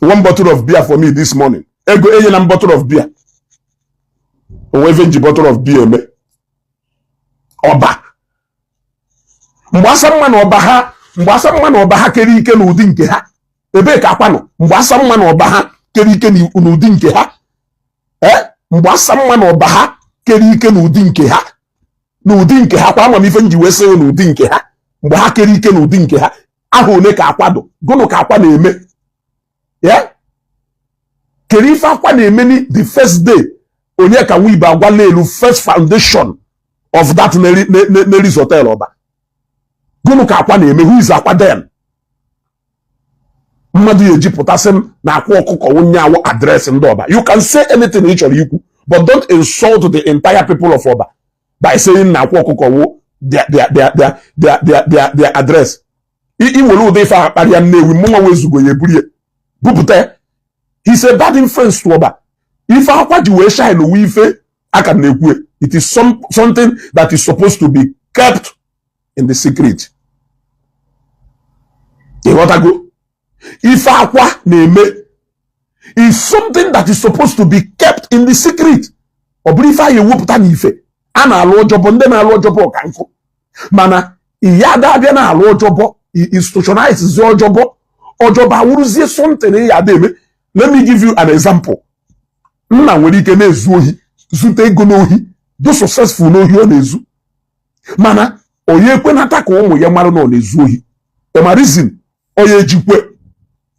One bottle of beer for me this morning. Ego enyela m bottle of beer, onwe ebe nji bottle of beer eme ọba. Mgbe asa mma na ọba ha, mgbe asa mma na ọba ha kere ike n'ụdị nke ha, ebee ka akwa nọ? Mgbe asa mma na ọba ha kere ike n'ụdị nke ha, ee, mgbe asa mma na ọba ha kere ike n'ụdị nke ha, n'ụdị nke ha kwa, ama m ife nji wee sị n'ụdị nke ha. Mgbe ha kere ike n'ụdị nke ha, aha one ka akwado gụnụ ka akwa na-eme ya? Kere ife akwa na-eme ni the first day onye ka wibe agwala elu first foundation of that Neris Hotel ọba, gụnụ ka akwa na-eme? Who is akwa then? Mmadụ ya ejipụtasị m na akwa ọkụkọ wunye awụ address ndị ọba. You can say anything ị chọrọ ikwu, but don't insult the entire people of ọba by saying na akwa ọkụkọ wụ their address. Iwere ụdị ife ahụ kparịa Nnewi, mụnwa wezugo ya eburu ya bupụta ya. He's a bad influence to ọba. Ife akwa ji wee shine owe ife aka na-ekwu, it is something that is supposed to be kept in the secret. Ịghọtago? Ife akwa na-eme is something that is supposed to be kept in the secret. Ọ bụrụ ife anyị ewepụta n'ife a na-alụ ọjọbọ, ndị na-alụ ọjọbọ ka nkụ, mana ihe ada abịa na-alụ ọjọbọ, institutionalize ọjọbọ, ọjọbọ awụrụzie something ya ada eme. Let me give you an example. Nna nwere ike na-ezu ohi, zute ego n'ohi, do successful n'ohi ọ na-ezu, mana onye ekwenata ka ụmụ ya mara na ọ na-ezu ohi. Ma reason onye ejikwe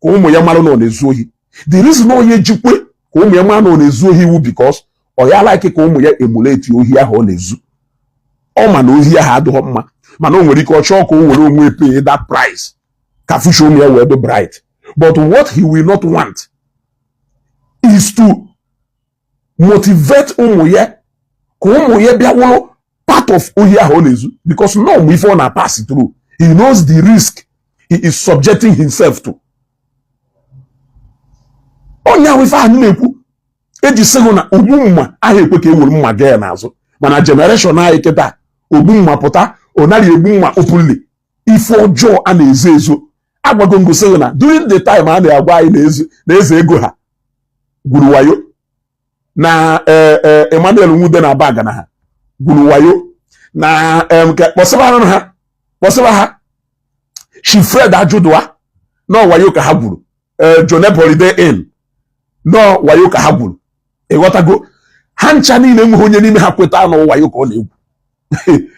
ka ụmụ ya mara na ọ na-ezu ohi, the reason onye ejikwe ka ụmụ ya mara na ọ na-ezu ohi iwu, because ọ ya like ka ụmụ ya emulate ohi ahụ ọ na-ezu. Ọ ma na ohi ahụ adịghọ mma, mana o nwere ike ọ chọọ ka o were onwe pay that price ka future ụmụ ya wee dị bright. But what he will not want is to motivate ụmụ ya ka ụmụ ya bịa wụrụ part of ohi ahụ ọ na-ezu, because no ụmụ ife ọ na-pass through, he knows the risk he is subjecting himself to. Onye ahụ ife anyị na-ekwu eji sị hụ na ogbu mma ahụ ekwe ka e were mma gaa ya n'azụ, mana generation anyị kịta, ogbu mma pụta, ọ naghị egbu mma openly. Ife ọjọọ a na-ezo ezo. Agwago ngosi na during the time a na-agwa anyị na eze ego ha gwuru wayo na Emmanuel Nwude na Abaga na ha gwuru wayo na nke kpọsịba ha, kpọsịba ha Chief Fred Ajudua nọ wayo ka ha gwuru, Joneb Holiday Inn nọ wayo ka ha gwuru. Ịghọtago? Ha ncha niile enweghị onye n'ime ha kweta na wayo ka ọ na-egwu.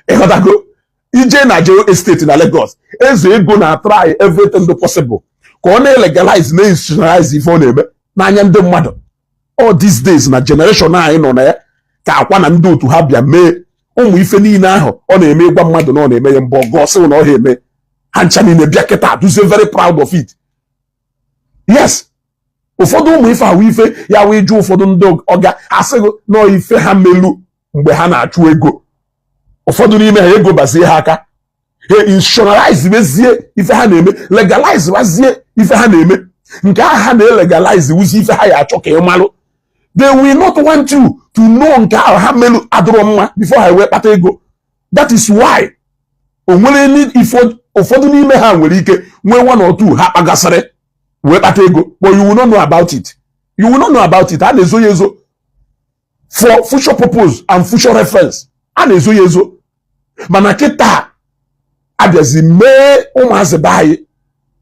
Ịghọtago? Ije na Jero Estate na Lagos, eze ego na try everything possible ka ọ na-elegalize na institutionalize ife ọ na-eme n'anya ndị mmadụ. All these days na generation anyị nọ na ya ka akwa na ndị otu ha bịa mee ụmụ ife niile ahụ ọ na-eme, ịgwa mmadụ na ọ na-eme ya mbọ gọsị na ọ ha eme. Ha ncha niile bịa kịta duzie very proud of it. Yes, ụfọdụ ụmụ ife ahụ ife ya wee jụ ụfọdụ ndị ọga asịghị nọọ ife ha melu mgbe ha na-achụ ego. Ụfọdụ n'ime ha, ego bazie ha aka, ha institutionalize mezie ife ha na-eme, legalize bazie ife ha na-eme. Nke ahụ ha na-elegalize wuzi ife ha ya achọ ka ị malụ. They will not want you to know nke ahụ ha melu adịrọ mma before ha wee kpata ego. That is why o nwere ife ụfọdụ n'ime ha nwere ike nwee one or two ha kpagasịrị wee kpata ego, but you will not know about it. You will not know about it. A na-ezo ya ezo for future purpose and future reference. A na-ezo ya ezo. Mana kịta abịazi mee ụmụazị be anyị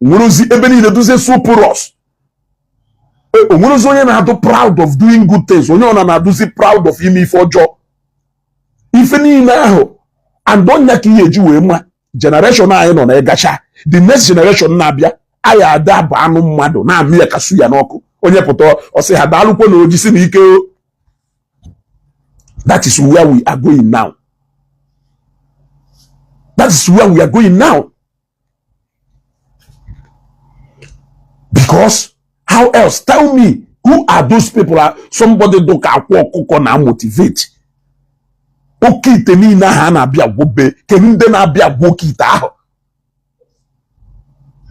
nwerozi ebe niile duzie so porous. Onwerozi onye na-adụ proud of doing good things. Onye ọ na-adụzi proud of ime ife ọjọọ, ife niile ahụ. And ọnya ka ihe eji wee ma generation anyị nọ na ịgacha, the next generation na-abịa, anyị ada bụ anụ mmadụ na-amị ya ka su ya n'ọkụ. Onye pụta, ọsị ha daalụkwo na ojisi na ike o. That is where we are going now. That is where we are going now, because how else? Tell me, who are those people? Are somebody dụka Akwa Ọkụkọ na motivate oke ite niile ahụ a na-abịa gwobe? Kedu ndị na-abịa gwo oke ite ahụ?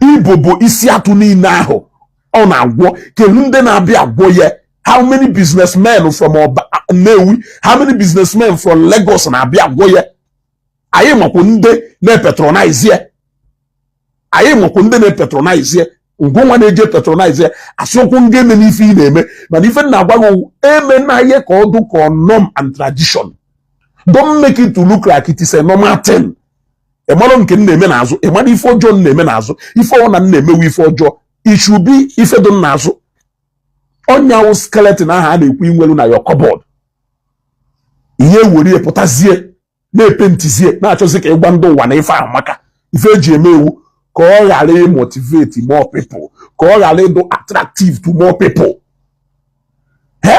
Ibo bụ isi atụ niile ahụ ọ na-agwọ, kedu ndị na-abịa agwọ ya? How many businessmen from Nnewi, how many businessmen from Lagos na-abịa agwọ ya? Anyị makwu ndị na-epatronize ya. Anyị makwu ndị na-epatronize ya. Ngụnwa na-eje patronize ya, asị okwu ndị eme n'ife ị na-eme. Mana ife na-agwa gị, eme na ihe ka ọ dụ ka norm and tradition. Don't make it to look like it is a normal thing. Ịmarụ nke m na-eme n'azụ, ịmara ife ọjọọ m na-eme n'azụ. Ife ọ na m na-emewe ife ọjọọ, it should be ife dị m n'azụ. Ọnyanwụ skeleton ahụ a na-ekwu inwelu na your cupboard, ihe were pụtazie na-epentizie, na-achọzi ka ịgwa ndị ụwa na ife ahụ maka ife eji eme ewu, ka ọ ghara ịmotivate more people, ka ọ ghara ịdụ attractive to more people. He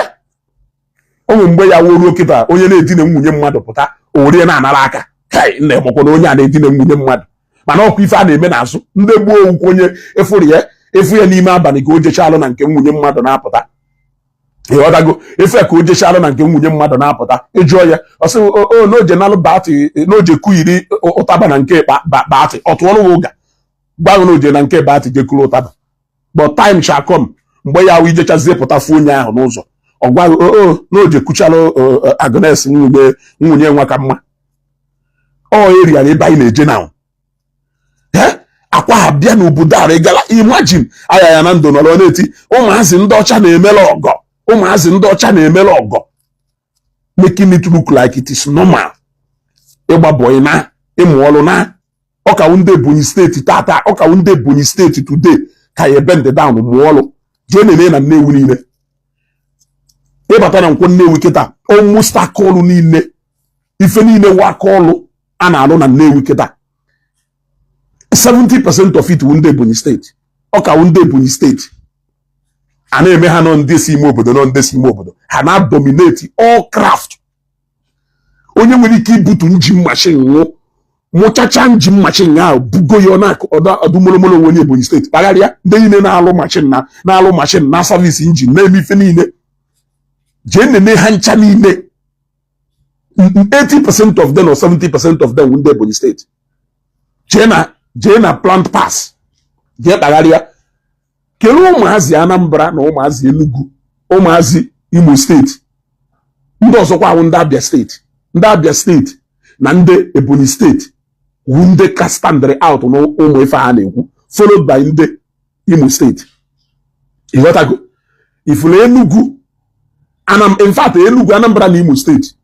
o nwere mgbe ya woruo kịta, onye na-edina nwunye mmadụ pụta, o were na-anara aka. Hei, nna, emekwa na onye a na-edina nwunye mmadụ. Mana ọkwa ife a na-eme n'azụ ndị gboo owukwu, onye efuru ya efu ya n'ime abalị ka o jechalụ na nke nwunye mmadụ na-apụta. Ịghọtago? Efu ya ka o jechalụ na nke nwunye mmadụ na-apụta, ịjụọ ya, ọ sị o n'oje nalụ batị, n'oje kuyiri ụtaba na nke batị. Ọ tụọrọ gị ụga gwa n'oje na nke batị jekuru ụtaba. But time shall come mgbe ya wụ ijechazie pụta fụ onye ahụ n'ụzọ, ọ gwaghị o n'oje kuchalụ Agnes, nwunye nwa ka mma. Ọ eriara ebe anyị na-eje na akwa ha bịa n'obodo a ịgala. Imagine aya ya na ndụ nọrọ na-eti ụmụazị ndị ọcha na-emere ọgọ, ụmụazị ndị ọcha na-emere ọgọ, making it look like it is normal ịgba bọyị na ịmụ ọrụ na ọkawu. Ndị Ebonyi Steeti tata, ọkawu ndị Ebonyi Steeti today ka ya bend down mụọ ọrụ. Jee nene na Nnewi niile, ịbata na Nkwọ Nnewi kịta, almost aka ọrụ niile, ife niile wụ aka ọrụ a na-alụ na Nnewi kịta, 70% of it wụ ndị Ebonyi Steeti. Ọkawu ndị Ebonyi Steeti a na-eme ha nọ ndị si ime obodo, nọ ndị si ime obodo ha na-dominate all craft. Onye nwere ike ibutu engine machine nwụ mụchacha engine machine ahụ bugo ya ọdụ molomolo onye Ebonyi Steeti kpagharịa. Ndị niile na-alụ machine na na-alụ machine na service engine na-eme ife niile, jee nene ha ncha niile, 80% of them or 70% of them wụ ndị Ebonyi Steeti. Jee na plant pass, jee kpagharịa, kelee ụmụazị Anambra na ụmụazị Enugu, ụmụazị Imo Steeti, ndị ọzọkwa awụ ndị Abia Steeti. Ndị Abia Steeti na ndị Ebonyi Steeti wu ndị ka standịrị out na ụmụ ife ha na-ekwu, followed by ndị Imo Steeti. Ịghọtago? Ifuru Enugu, Anam, in fact Enugu, Anambra na Imo Steeti,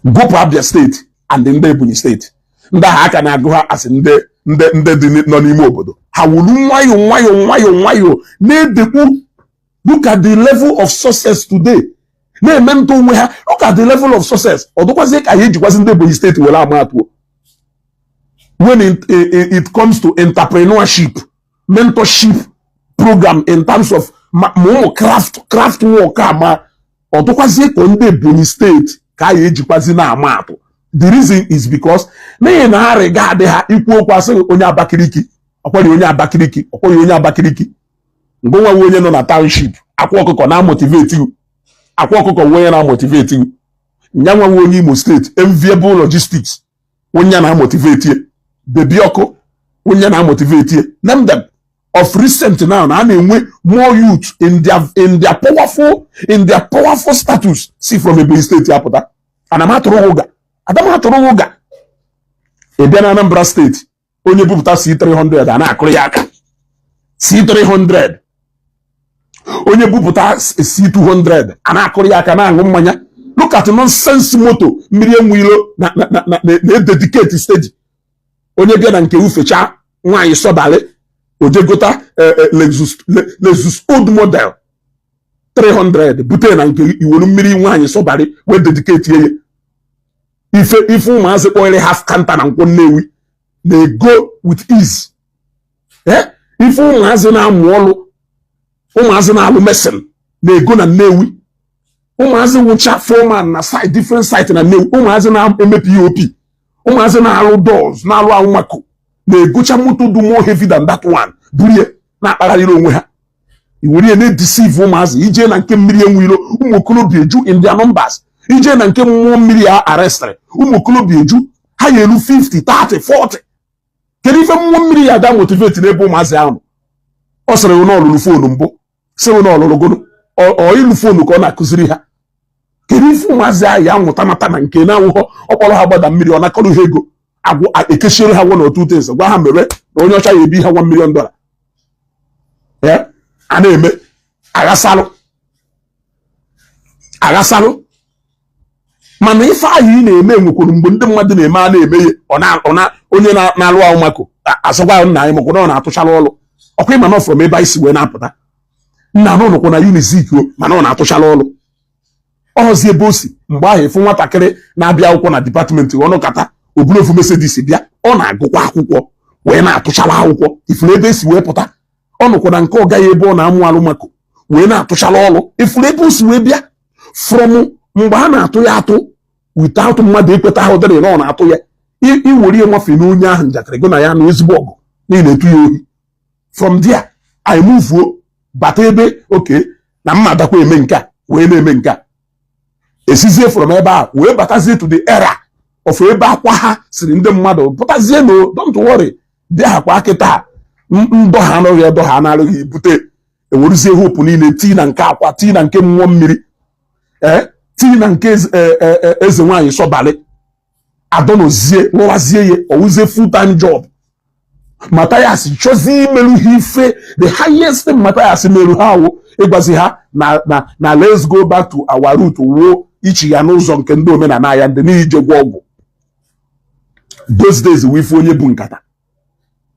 gụpụ Abia Steeti and ndị Ebonyi Steeti, ndị ahụ aka na-agụ ha asị ndị dị nọ n'ime obodo. Ha wuru nwayọ nwayọ nwayọ nwayọ na-edekwu. Look at the level of success today na-eme ntụ onwe ha. Look at the level of success. Ọ dịkwazi ka anyị ejikwazi ndị Ebonyi Steeti were ama atụọ when it comes to entrepreneurship mentorship program in terms of ma ụmụ craft work a. Ma ọ dịkwazi ka ndị Ebonyi Steeti ka anyị ejikwazi na-ama atụ. The reason is because n'ihi na ha regard ha ikwu okwu, asị onye Abakaliki ọkwari, onye Abakaliki ọkwari, onye Abakaliki. Mgbe nwa onye nọ na township, Akwa Ọkụkọ na-amotivate you, Akwa Ọkụkọ nwe onye na-amotivate you. Nya nwa onye Imo Steeti, Enviable Logistics, onye na-amotivate ye, Bebi Ọkụ, onye na-amotivate ye. Name them. Of recent now na a na-enwe more youth in their powerful status si from Ebonyi Steeti apụta. Ana m atụrụ ụga, ada m atụrụ ụga. Ị bịa na Anambra Steeti, onye bupụta C300, a na-akụrụ ya aka. C300, onye bupụta C200, a na-akụrụ ya aka, na-aṅụ mmanya. Look at nonsense moto mmiri enwe ilo na na na na na-ededicate stage. Onye bịa na nke ufecha nwaanyị sọbalị, ojegota Lexus old model 300, bute na nke iwelu mmiri nwaanyị sọbalị wee dedicate ya. Ife ife ụmụazị kpọrọ half counter na Nkwọ Nnewi na-ego with ease. Ife ụmụazị na-amụ ọlụ, ụmụazị na-alụ mason na-ego na Nnewi, ụmụazị wụcha foreman na site, different site na Nnewi, ụmụazị na-eme POP, ụmụazị na-alụ doors, na-alụ ahụmako, na-egocha moto dị more heavy than that one, burie na-akpagharịrị onwe ha. Iwere na-edeceive ụmụazị. Ije na nke mmiri enwe ilo, ụmụ okorobịa eju in their numbers. Ije na nke mmụọ mmiri a arrestịrị, ụmụ okorobịa eju ha, ya elu 50, 30, 40. Kedu ife mmụọ mmiri ya da motivate n'ebe ụmụazị ahụ? Ọ sịrị na ọlụlụ phone mbụ, sịrị na ọlụlụ gụnụ, ọ ịlụ phone ka ọ na-akụziri ha. Kedu ife ụmụazị ahụ ya nwụta nata na nke na-awụghọ ọkpọrọ ha gbada mmiri, ọ nakọrọ ha ego, agwụ ekechiere ha one or two things, gwa ha mere na onye ọcha ya ebi ha $1 million a na-eme aghasalụ aghasalụ. Mana ife ahụ ị na-eme nwekwuru mgbe ndị mmadụ na-eme, a na-eme ya, ọ na onye na-alụ ahụmako asọkwa nna anyị makwa na ọ na-atụchala ọlụ ọkwa. Ịma na from ebe anyị si wee na-apụta, nna na ụnụkwụ na Unizik o, mana ọ na-atụchala ọlụ ọzi ebe o si. Mgbe ahụ, ịfụ nwatakịrị na-abịa akwụkwọ na department, ọnụkata oburu ofu Mercedes bịa, ọ na-agụkwa akwụkwọ wee na-atụchala akwụkwọ. Ifuru ebe esi wee pụta, ọ nọkwa na nke ọ gaghị ebe ọ na-amụ alụmako wee na-atụchala ọlụ. Ifuru ebe o si wee bịa from mgbe a na-atụ ya atụ without mmadụ ekweta ahụ dịrị na ọ na-atụ ya, iwere ihe nwafe na onye ahụ njakịrị gụ na ya na ezigbo ọgụ n'ihi na-etu ya ohi. From there anyị muvuo bata ebe oke na mma dakwa eme nke a wee na-eme nke a, esizie from ebe a wee batazie to the era of ebe akwa ha siri ndị mmadụ pụtazie. No, don't worry, bịa ha kwa kịta ndọ ha anụghị edọ ha na-arụghị ebute eweruzie hope niile tii na nke akwa, tii na nke mmụọ mmiri, ee, tii na nke eze nwaanyị sọbalị adọnozie lụwazie ya, ọwụzie full time job. Mathias chọzie imerụ ha ife. The highest thing Mathias merụ ha awụ ịgwazi ha na let's go back to our root, wuo ichi ya n'ụzọ nke ndị omenala ya, ndị n'ije gwọ ọgwụ. Those days wụ ife onye bụ nkata.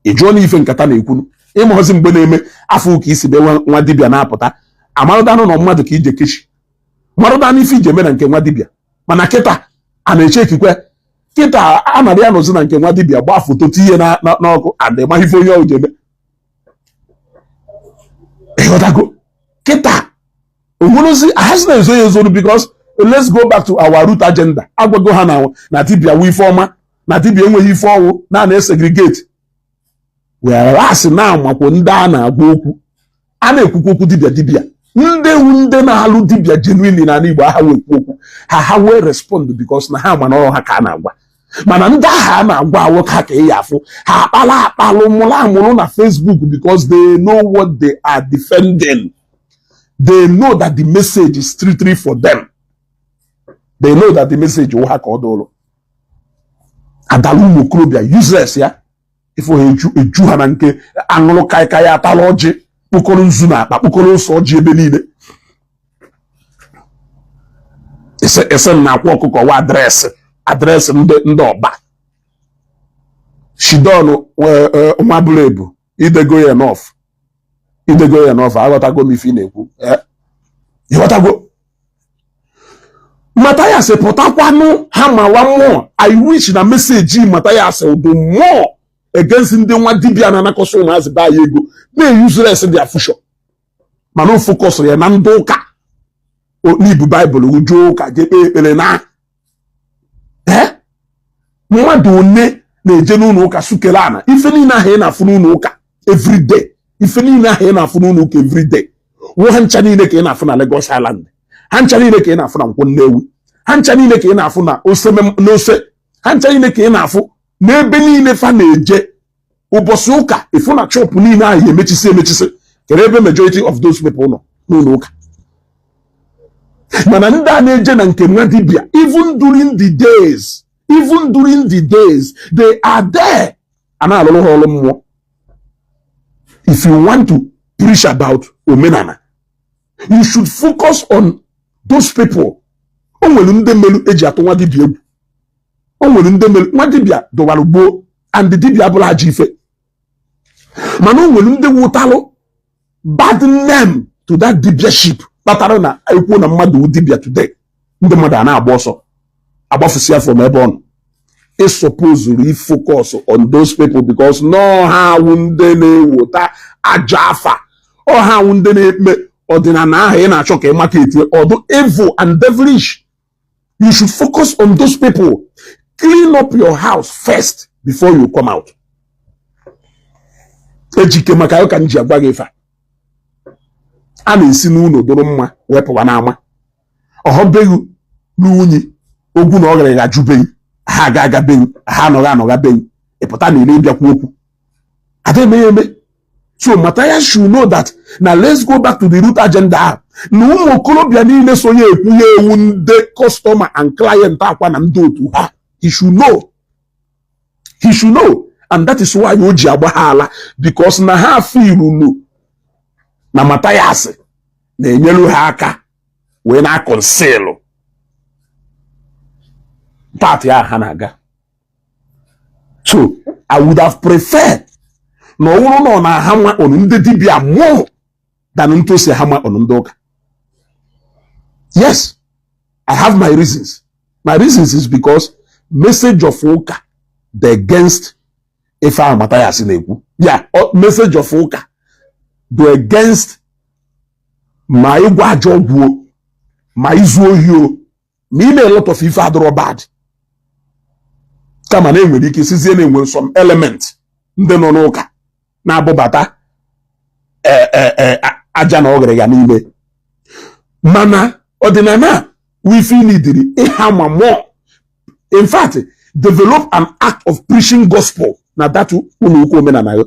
Ị jụọ na ife nkata na-ekwunu ịmụọzi mgbe na-eme afọ ụka isi be nwa dibịa na-apụta, amarụdanụ na mmadụ ka ije kechi, marụdanụ ife ije eme na nke nwa dibịa. Mana kịta a na-eche ekikwe, kịta a nara ya nọzi na nke nwa dibịa, gbaa foto tinye n'ọkụ and maghị ife onye ọhụụ ji eme. Ịghọtago? Kịta onwerozi ahazi na-ezo ya ezoro because let's go back to our root agenda. Agwago ha na dibịa wụ ife ọma, na dibịa enweghị ife ọnwụ na na-esegregate, whereas na amakwo ndị a na-agwa okwu, a na-ekwukwa okwu dibịa, dibịa ndị wu ndị na-alụ dibịa genuinely n'ala Igbo aha wee ekwu okwu ha, ha wee respond because na ha ma na ọrụ ha ka a na-agwa. Mana ndị ahụ a na-agwa awụ ha ka ị ya afụ ha akpala akpalụ mụrụ amụrụ na Facebook because they know what they are defending. They know that the message is strictly for them. They know that the message wụ ha ka ọ dụrụ adala ụmụ okorobịa useless ya. Ifo ha eju eju ha na nke aṅụrụ kaikai, atala ọjị, kpokọrọ nzu na akpa, kpokọrọ ose ọjị ebe niile. Ese na Akwa Ọkụkọ wa address ndị ọba shidon nwa bụrụ ebu. Idego ya enough, idego ya enough. Aghọtago m ife ị na-ekwu. Ịghọtago? Mathias pụtakwanụ ha mawa mmụọ. I wish na message Mathias dị mmụọ against ndị nwa dibịa na-anakọsị ụmụazị be anyị ego, na-useless their future, mana o focus ya na ndị ụka n'ibu Baịbụl uju ụka jee kpee ekpere na ee. Mmadụ one na-eje n'ụlọ ụka sukere ana? Ife niile ahụ ị na-afụ n'ụlọ ụka everyday, ife niile ahụ ị na-afụ n'ụlọ ụka everyday wụ ha ncha niile ka ị na-afụ na Lagos Island, ha ncha niile ka ị na-afụ na Nkwọ Nnewi, ha ncha niile ka ị na-afụ na ose n'ose, ha ncha niile ka ị na-afụ n'ebe niile fa na-eje ụbọchị ụka. Ịfụ na shop niile ahụ emechisi emechisi. Kedu ebe majority of those people nọ? N'ụlọ ụka. Mana ndị a na-eje na nke nwa dibịa, even during the days, even during the days they are there, a na-alụrụ ha ọrụ mmụọ. If you want to preach about omenala, you should focus on those people. O nwere ndị melu eji atụ nwa dibịa egwu. O nwere ndị melu nwa dibịa dọwara gboo and dibịa abụrụ ajọ ife, mana o nwere ndị wụtalụ bad name to that dibiaship, kpatara na ekwu na mmadụ wụ dibịa today, ndị mmadụ a na-agba ọsọ, agbafusi afọ m ebe ọ nọ. Ị supposed focus on those people because no, ha awụ ndị na-ewota ajọ afa, ọ ha awụ ndị na-ekpe ọdịnala ahụ ị na-achọ ka ị maka etie ọdụ evil and devilish. You should focus on those people. Clean up your house first before you come out. Ejike maka ya ka m ji agwa gị ife a. A na-esi n'ụlọ doro mma wee pụwa n'ama. Ọhọbeghị n'unyi ogwu na ọ gara ajụbeghị ha, aga agabeghị ha, anọghị anọghabeghị, ịpụta na ile ịbịakwu okwu ada eme ya eme. So Matthias should know that na let's go back to the root agenda ahụ na ụmụ okorobịa niile sonye ekwu ya ewu ndị customer and client akwa na ndị otu ha. He should know, he should know, and that is why o ji agba ha ala, because na ha feelulu na Matthias na-enyelu ha aka wee na-aconceal party ahụ ha na-aga. So I would have preferred na ọ bụrụ na ọ na-ahammer on ndị dibịa more than ntụ si hammer on ndị ụka. Yes, I have my reasons. My reasons is because message of ụka dị against ife ahụ Matthias na-ekwu ya. Message of ụka dị against ma ịgwa ajọ ọgwụ o, ma izu ohi o, ma ime a lot of ife adịrọ bad, kama na enwere ike sizie na enwere some element ndị nọ n'ụka na-abụbata aja na ọgịrịga n'ime. Mana ọdịnala wifi nidiri ịhammer more. In fact, develop an act of preaching gospel na that ụlọ ụka omenala ya.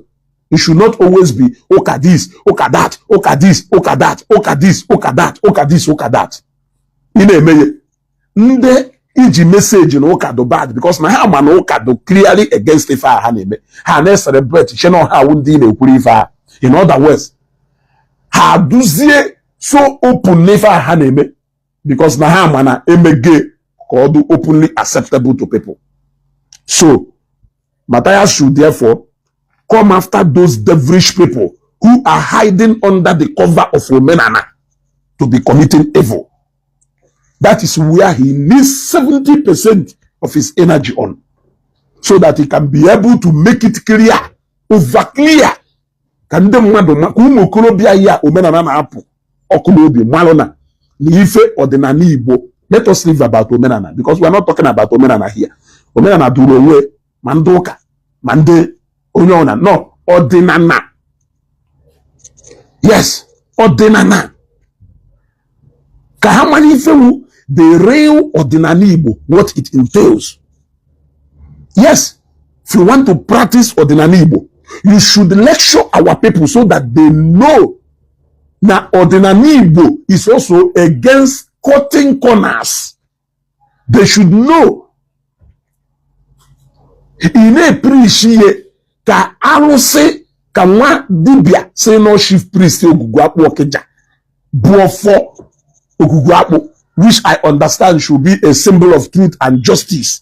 It should not always be ụka this, ụka that, ụka this, ụka that, ụka this, ụka that, ụka this, ụka that. Ị na-eme ya, ndị iji message na ụka do bad, because na ha ma na ụka do clearly against ife a ha na-eme, ha na-celebrate che na ọha awụ ndị ị na-ekwuru ife a. In other words, ha duzie so open n'ife a ha na-eme because na ha ma na emege ka ọ dị openly acceptable to people. So Matthias should therefore come after those devilish people who are hiding under the cover of omenala to be committing evil. That is where he needs 70% of his energy on, so that he can be able to make it clear, over clear, ka ndị mmadụ ka ụmụ okorobịa ya omenala na-apụ ọkụ n'obi malụ na ife ọdịnala Igbo. Let us leave about omenala because we are not talking about omenala here. Omenala duru onwe ma ndị ụka ma ndị onye ọna no ọdịnala. Yes, ọdịnala, ka ha mara ifewu the real ọdịnala Igbo, what it entails. Yes, if you want to practice ọdịnala Igbo, you should lecture our people so that they know na ọdịnala Igbo is also against cutting corners. They should know. Ị na-epreach ihe ka arụsị, ka nwa dibịa si nọ chief priest Ogugu Akpụ Ọkịja bụ ọfọ Ogugu Akpụ, which I understand should be a symbol of truth and justice,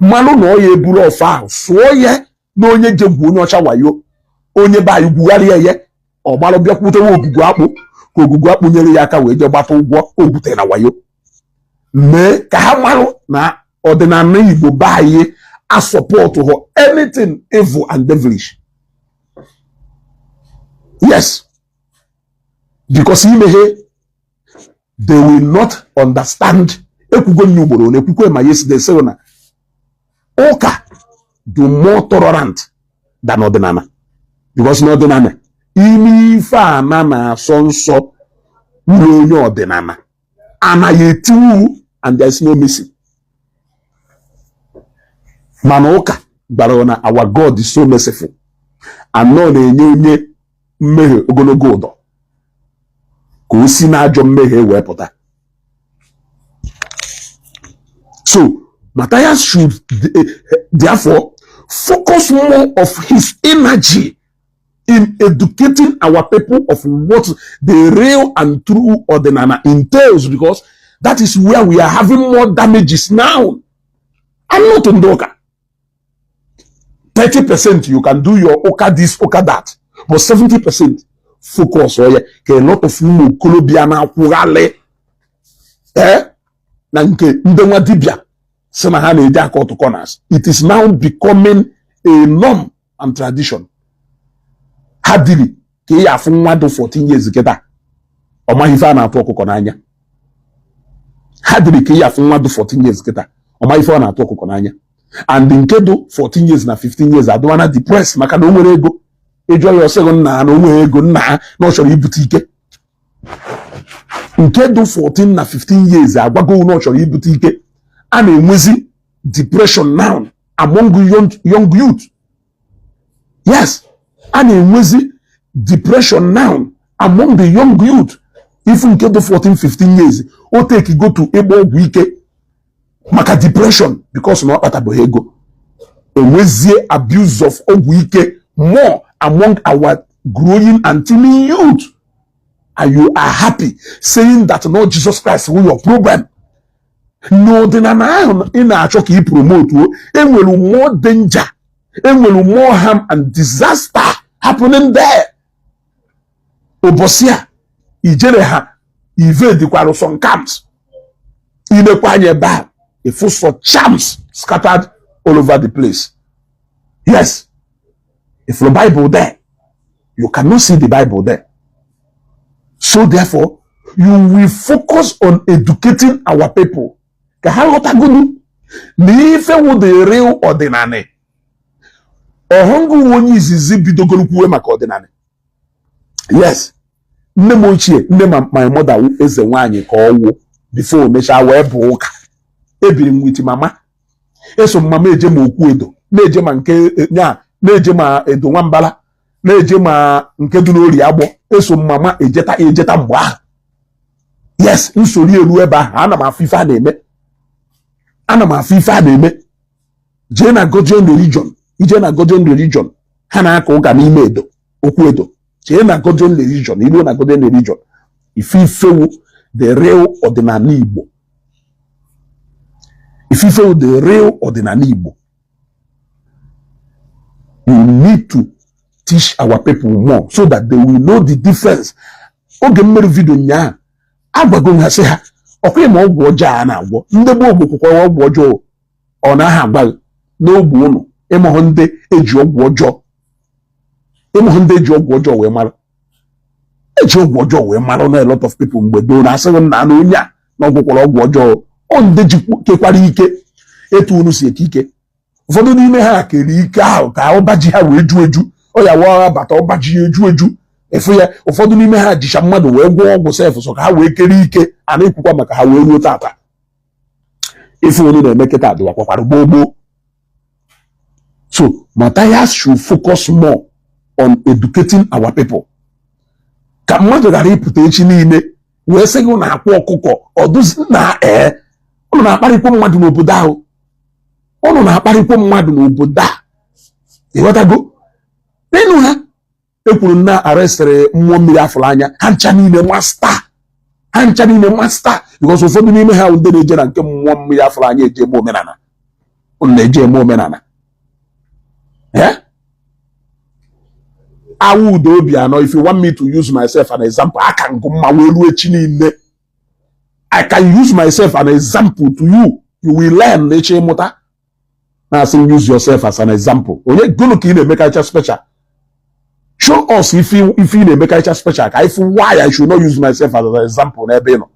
mmanụ na ọ ya eburu ọfọ ahụ sụọ ya na onye jegwu onye ọcha wayo, onye be anyị gwugharịa ya, ọ gbalụ bịakwutewe Ogugu Akpụ ka Ogugu Akpụ nyere ya aka wee jee gbata ụgwọ o gwutere na wayo. Mee ka ha marụ na ọdịnala Igbo be anyị asupport họ anything evil and devilish. Yes, because imeghe, they will not understand. Ekwugo nye ugboro na ekwukwe ma yesterday sị na Ụka dị more tolerant than ọdịnala, because n'ọdịnala, ime ife ana na-asọ nsọ wuru onye ọdịnala anaghị etiwu, and there is no mercy. Mana ụka gwara na our God is so merciful and nọ na-enye onye mmehie ogologo ụdọ ka o si n'ajọ mmehie wee pụta. So Matthias should therefore focus more of his energy in educating our people of what the real and true ọdịnala entails, because that is where we are having more damages now. I'm not ndị ụka. 30% you can do your ụka this, ụka that, but 70% focus ọ ya ka a lot of ụmụ okorobịa na-akwụghalị na nke ndị nwa dibịa si na ha na-eji aka corners. It is now becoming a norm and tradition. Ha diri ka ị afụ nwa dị 14 years kịta, ọ maghị ife a na-atụ ọkụkọ n'anya. Ha diri ka ị afụ nwa dị 14 years kịta, ọ maghị ife ọ na-atụ ọkụkọ n'anya. And nke dị 14 years na 15 years adụwana depressed maka na o nwere ego. Ịjụọ ya, ọsịghị nna ha na o nwere ego, nna ha na ọ chọrọ ibute ike. Nke dị 14 na 15 years agwago na ọ chọrọ ibute ike. A na-enwezi depression now among young youth. Yes, a na-enwezi depression now among the young youth. If nke dị 14 15 years o take go to ịgba ọgwụ ike maka depression because na ọ kpatabeghị ego, enwezie abuse of ọgwụ ike more among our growing and teeming youth. And you are happy saying that no, Jesus Christ will your problem. N'ọdịnala ahụ ị na-achọ ka ị promote, enwere more danger, enwere more harm and disaster happening there. Ụbọchị a ijere ha invade some camps, ilekwa anya ebe a, ifu so charms scattered all over the place. Yes, if the Bible there, you cannot see the Bible there. So therefore you will focus on educating our people ka ha ghọtagonu na ife wụ the real ọdịnala. Ọhụngụ onye izizi bidogoro kwuwe maka ọdịnala. Yes, nne m ochie, nne my mother wụ eze nwaanyị ka ọ wụ before o mechaa wee bụ ụka. Ebiri m with mama, eso m mama eje ma okwu edo na-eje, ma nke nya na-eje, ma edo nwambala na-eje, ma nke dị n'ori agbọ. Eso m mama ejeta ejeta mgbe ahụ. Yes, nsori eru ebe ahụ, ana m afụ ife a na-eme, ana m afụ ife a na-eme. Jee na Godian Religion, ije na Godian Religion, ha na-aka ụka n'ime edo okwu edo. Jee na Godian Religion, iruo na Godian Religion, ife ifewu the real ọdịnala Igbo, ife ifewu the real ọdịnala Igbo. You need to teach our people more so that they will know the difference. Oge mmeri video nyaa, agwago m ha sị ha ọkwa ma ọgwụ ọjọọ a na-agwọ ndị gboo gbokwukwara ọgwụ ọjọọ. Ọ naghị agwa gị n'ogbe ụnụ ịmụhụ ndị eji ọgwụ ọjọọ, ịmụhụ ndị eji ọgwụ ọjọọ wee mara, eji ọgwụ ọjọọ wee mara na a lot of people mgbe gboo na-asịghị nna na onye a na ọgwụkwara ọgwụ ọjọọ. Ọ ndị ji kekwara ike etu unu si eke ike. Ụfọdụ n'ime ha kere ike ahụ ka ọba ji ha wee ju eju. Ọ ya wa bata ọba ji ya eju eju efu ya. Ụfọdụ n'ime ha jicha mmadụ wee gwọọ ọgwụ sef so ka ha wee kere ike a na-ekwukwa maka ha wee ruo tata. Ife unu na-eme kịta dịwakwakwara gboo gboo. So Matthias should focus more on educating our people ka mmadụ ghara ịpụta echi niile wee sị gị na akwa ọkụkọ ọdụzi na ee, ụnụ na-akparịkwa mmadụ n'obodo ahụ, ụnụ na-akparịkwa mmadụ n'obodo a. Ịghọtago ịnụ ha ekwuru na arrestịrị mmụọ mmiri afụrụ anya ha ncha niile master, ha ncha niile master, because ụfọdụ n'ime ha ndị na-eje na nke mmụọ mmiri afụrụ anya eje eme omenala. Ụnụ na-eje eme omenala. Eh? Awụ udo obi anọ. If you want me to use myself an example, aka ngụ mma wee ruo echi niile. I can use myself an example to you. You will learn na echi ịmụta na-asị use yourself as an example. Onye gụnụ ka ị na-emekarịcha special? Show us if ị na-emekarịcha special ka if why I should not use myself as an example n'ebe ị nọ.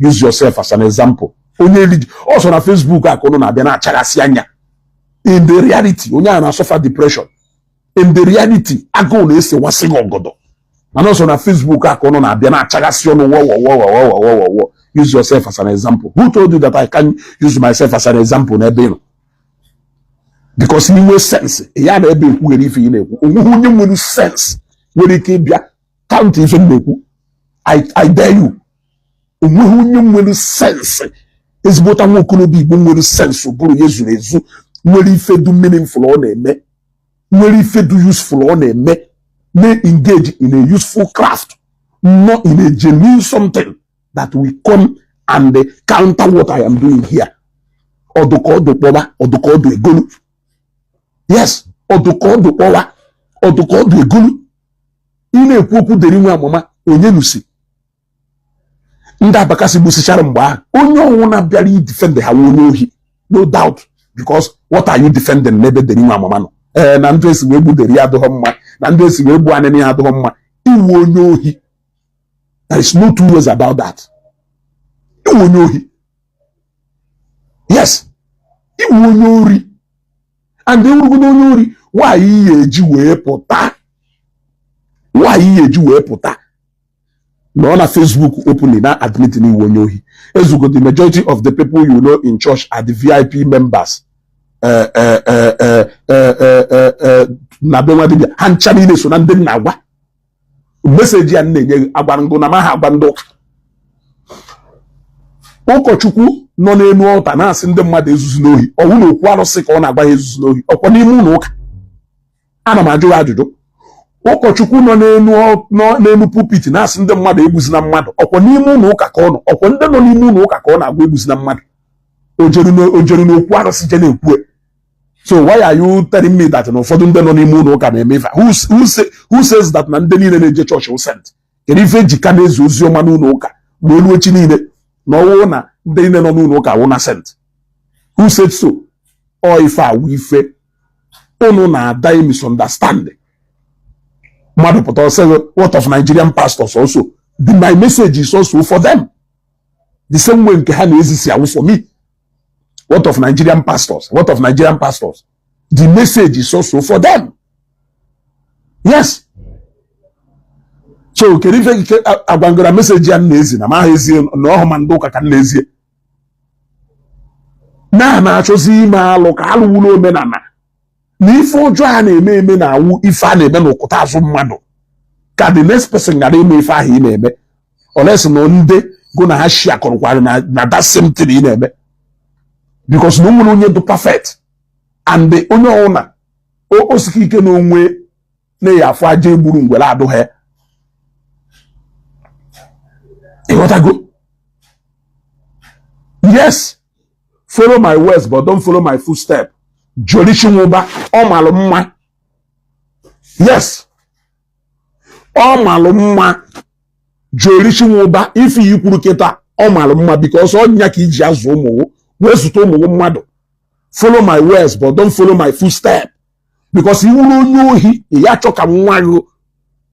Use yourself as an example. Onye eliji ọsọ na Facebook a ka ụnụ na-abịa na-achaghasị anya. In the reality, onye a na-asuffer depression. In the reality, agụụ na-esewasị gị ọgọdọ. Mana ọsọ na Facebook a ka ụnụ na-abịa na-achagasị ọnụ wọwọwọwọwọwọwọ. Use yourself as an example. Who told you that I can use myself as an example n'ebe ị nọ? Because inwe sense ya na ebe ekwughere ife ị na-ekwu, onweghị onye nwere sense nwere ike ịbịa count ife m na-ekwu. I dare you. Onweghị onye nwere sense, ezigbota nwa okorobịa Igbo nwere sense, ụbụrụ ya zuru ezu, nwere ife du meaningful ọ na-eme, nwere ife du useful ọ na-eme, na-engage in a useful craft, not in a genuine something that will come and counter what I am doing here. Ọdụka ọdụ kpọwa, ọdụka ọdụ egolu. Yes, ọdụka ọdụ kpọwa, ọdụka ọdụ egolu. Ị na-ekwu okwu deri nwe amụma onye nusi ndị Abakasị gbusichara mgbe ahụ, onye ọnwụ bịara idefend ha onye ohi, no doubt. Because what are you defending n'ebe deri nwe amụma nọ? Ee, na ndụ esi wee gbu deri ya adịghọ mma, na ndụ esi wee gbu anịnị ya adịghọ mma. Iwu onye ohi, there is no two ways about that. Iwu onye ohi, yes, iwu onye ori. And ewurugodo onye ori, nwaanyị ya eji wee pụta, nwaanyị ya eji wee pụta nọ na Facebook openly na admit na iwu onye ohi. Ezugo, the majority of the people you know in church are the VIP members. Na be nwa dibịa, ha ncha niile so na ndị nna agwa message ya na-enye agwa ngụ na maha agwa ndị ụka. Ụkọchukwu nọ n'elu ọta na-asị ndị mmadụ ezuzu n'ohi, ọwụ na okwu arụsị ka ọ na-agwa ha ezuzu n'ohi? Ọkwa n'ime ụlọ ụka? Ana m ajụ ya ajụjụ. Ụkọchukwu nọ n'elu pulpit na-asị ndị mmadụ egbuzina mmadụ, ọkwa n'ime ụlọ ụka ka ọ nọ? Ọkwa ndị nọ n'ime ụlọ ụka ka ọ na-agwa egbuzina mmadụ? O jeru n'okwu arụsị je na-ekwu? So why are you telling me that na ụfọdụ ndị nọ n'ime ụlọ ụka na-eme ife? Who says that na ndị niile na-eje chọọchị wụ saint? Kedu ife ejika na-ezi ozi ọma n'ụlọ ụka ma olu echi niile na ọwụ na ndị niile nọ n'ụlọ ụka wụ na saint? Who said so? Ọ ife awụ ife unu na-ada misunderstanding. Mmadụ pụta ọsị, "What of Nigerian pastors also?" My message is also for them the same way nke ha na-ezisi awụ for me. What of Nigerian pastors? What of Nigerian pastors? The message is also for them, yes. So kedu ife nke agwangara message ya na-ezi na ma ha ezie na ọhụ ma ndị ụka ka m na-ezie na na-achọzi ime alụ ka alụ wuru omenala na ife ọjọọ a na-eme eme na-awụ ife a na-eme n'ụkụta azụ mmadụ, ka the next person ghara ime ife ahụ ị na-eme, unless na ndị go na ha shi akọrọkwara na that same thing ị na-eme, because na o nwere onye dị perfect and onye ọwụna o sike ike na onwe na-eyi afọ aja egburu ngwere adụghị. Ịghọtago? Yes, follow my words but don't follow my footstep. Jori Chinwụba, ọ malụ mma. Yes, ọ malụ mma. Jori Chinwụba, ife yi kwuru kịta, ọ malụ mma, because ọnya ka iji azụ ụmụ wee zụta ụmụ mmadụ. Follow my words but don't follow my footstep, because iwuru onye ohi, ị ya achọ ka nwa gị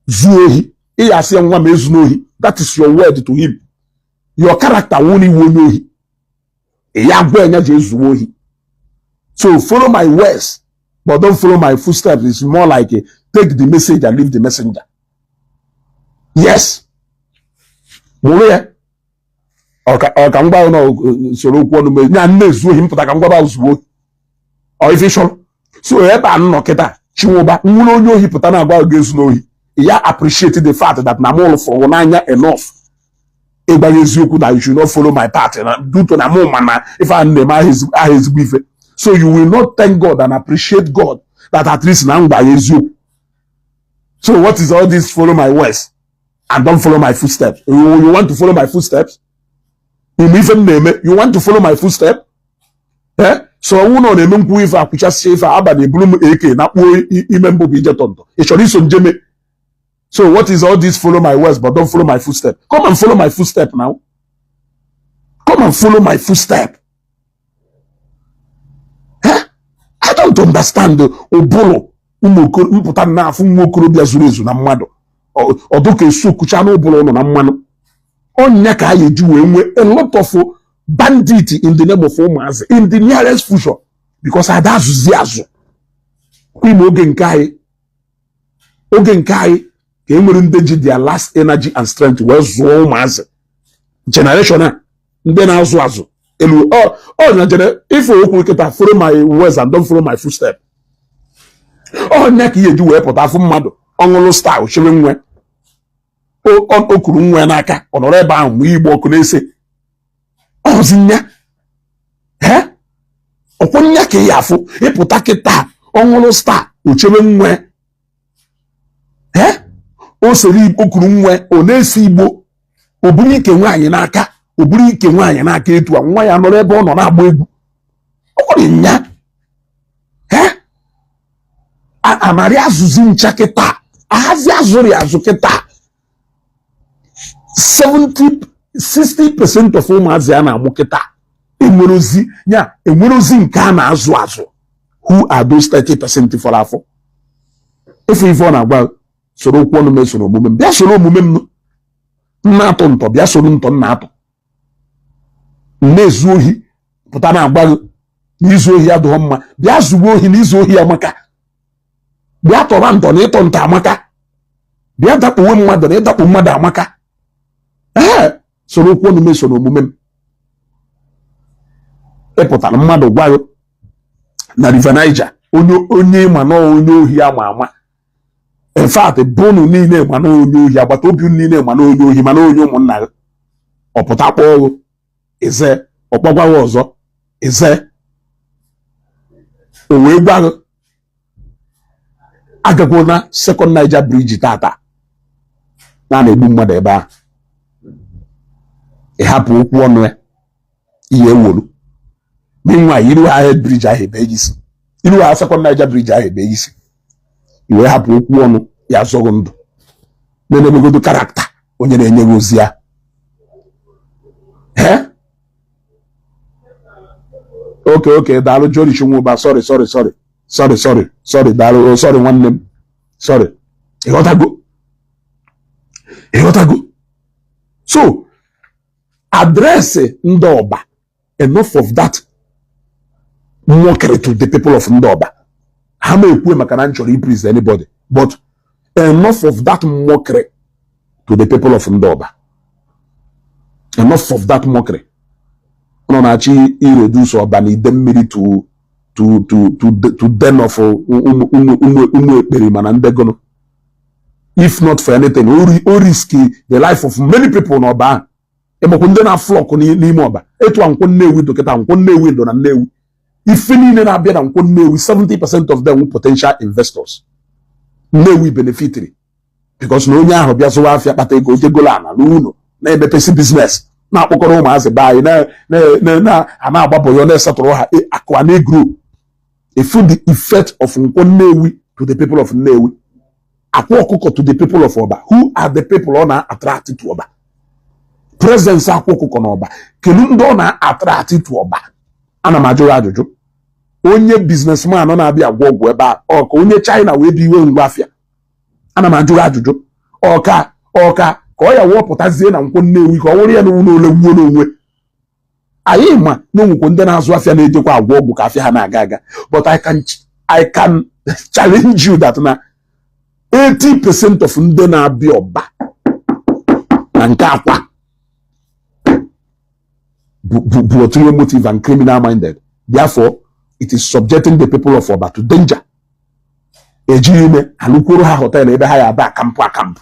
zuo ohi. Ị ya asị ya, "Nwa m, ezu n'ohi." That is your word to him. Your character wụ iwu onye ohi, ị ya gwa enya ji ezuo ohi. So follow my words but don't follow my footsteps. It's more like a, take the message and leave the messenger. Yes, mụrụ ya. Ọ ka ngwa na soro okwu ọnụ mee nya nna ezu ohi mpụta ka ngwaba zuo ohi. Ọ ife chọrọ. So ebe a nnọ kịta, Chinwụba, nwụrụ onye ohi pụta na-agwa gị ezu n'ohi, ya appreciate the fact that na mụ fụrụ n'anya enough ịgbanye eziokwu na you should not follow my path, na due to na mụ ma na ife a na-eme aha ezigbo ife. So you will not thank God and appreciate God that at least na m gwa ya eziokwu. So what is all this "follow my words and don't follow my footsteps"? You want to follow my footsteps? Ime ife m na-eme, you want to follow my footsteps? Eh, so ọnwụ na ọ na-eme nkwụ ife akwụchasịa ife abalị eburu m eke na kpuo ime mbụ bụ ije tọntọ, ị chọrọ iso njeme. So what is all this "follow my words but don't follow my footstep"? Come and follow my footstep now. Come and follow my footstep. Eh? I don't understand ụbụrụ ụmụ mpụta na-afụ nwa okorobịa zuru ezu na mmadụ ọdụ ka esu okucha n'ụbụrụ ụnụ na mmanụ ọnya ka a ga-eji wee nwee a lot of bandit in the name of ụmụazị in the nearest future. Because ada azụzi azụ ime oge nke anyị, oge nke anyị ka e nwere ndị ji their last energy and strength wee zụọ ụmụazị. Generation a, ndị na-azụ azụ elu ọ na jere ife okwu kịta, "Follow my words and don't follow my footstep." Ọnya ka ihe eji wee pụta afụ mmadụ ọṅụlụ star chere nwe o kuru nwa ya n'aka, ọ nọrọ ebe ahụ mgbe igbo ọkụ na-ese ọzi nya. Ọkwọ nya ka ị ya afụ ịpụta kịta, ọṅụlụ star ochebe nwa, o sere okuru nwa, ọ na-ese igbo, o buru ike nwaanyị n'aka, o buru ike nwaanyị n'aka etu a, nwa ya nọrọ ebe ọ nọ na-agba egwu. Ọ dị nya anarị azụzi ncha kịta, ahazi azụrị azụ kịta. 70 60% of ụmụazị a na-amụ kịta enwerozi ya, enwerozi nke a na-azụ azụ. Who are those 30% fọrọ afọ? Efe ife ọ na-agwa, soro okwu ọnụ m, esoro omume m. Bịa soro omume m m na-atụ ntọ, bịa soro ntọ m na-atụ. M na-ezu ohi, pụta na-agwa gị na izu ohi adịghị mma. Bịa zugbo ohi na izu ohi amaka. Bịa tọba ntọ na ịtọ ntọ amaka. Bịa dakpowe mmadụ na ịdakpo mmadụ amaka. Ee, soro okwu ọnụ m, esoro omume m. Ịpụtara mmadụ gwa gị na River Niger, onye ma na onye ohi ama ama, in fact, bunu niile ma na onye ohi, agbata obi unu niile ma na onye ohi, ma na onye ụmụnna gị, ọpụta kpọọ gị eze, ọkpọgwa gị ọzọ eze, o wee gwa gị agagwo na Second Niger Bridge tata na na-egbu mmadụ ebe ahụ. Ị hapụ okwu ọnụ ya ihe ewolu. Meanwhile, iru ha head bridge ahụ ebe isi, iru ha Second Niger Bridge ahụ ebe isi, i wee hapụ okwu ọnụ ya zọgụ ndụ, na-emegodo character onye na-enye gị ozi ya. Ee, okay, daalụ Jori Chinwụba. Sorry, sorry, sorry, sorry, sorry, sorry. Daalụ. Oh, sorry nwanne m, sorry. Ịghọtago, ịghọtago. So address ndị Ọba, enough of that mockery to the people of ndị Ọba. Ha ma ekwu maka na m chọrọ please anybody, but enough of that mockery to the people of ndị Ọba. Enough of that mockery. Ọ na-achọ ireduce Ọba na ide mmiri to den of ụmụ ụmụ ụmụ ekperi mana ndị gụnụ. If not for anything, o risk the life of many people n'Ọba ahụ. Ịmakwa ndị na-aflock n'ime Ọba etu a, Nkwọ Nnewi dọkịta, Nkwọ Nnewi ndụ na Nnewi, ife niile na-abịa na Nkwọ Nnewi, 70% of them were potential investors. Nnewi benefitiri because na onye ahụ bịa zụwa afịa, kpata ego, jegolo ana n'ụlọ, na-emepesi business, na-akpọkọrọ ụmụazị be anyị na-agbapụ ya, na-esetụrụ ha akụ a na-egrow. Efu the effect of Nkwọ Nnewi to the people of Nnewi, Akwa Ọkụkọ to the people of Ọba. Who are the people ọ na-attract to Ọba? Presence Akwa Ọkụkọ na Ọba, kedu ndị ọ na-attract to Ọba? Ana m ajụ ya ajụjụ. Onye businessman na-abịa agwọ ọgwụ ebe a, ọ ka onye China wee bi iwe ngwa afịa? Ana m ajụ ya ajụjụ. Ọka ọka ka ọ ya wụọpụtazie na Nkwọ Nnewi, ka ọ wụrụ ya na ụlọ ole wuo n'onwe anyị, ma na onwekwo ndị na-azụ afịa na-ejekwa agwọ ọgwụ ka afịa ha na-aga aga. But I can challenge you that na 80% of ndị na-abịa Ọba na nke Akwa bụ ulterior motive and criminal minded. Therefore, it is subjecting the people of Ọba to danger. Ejighị ime alụkwuru ha hotel ebe ha ya aba akampụ akampụ.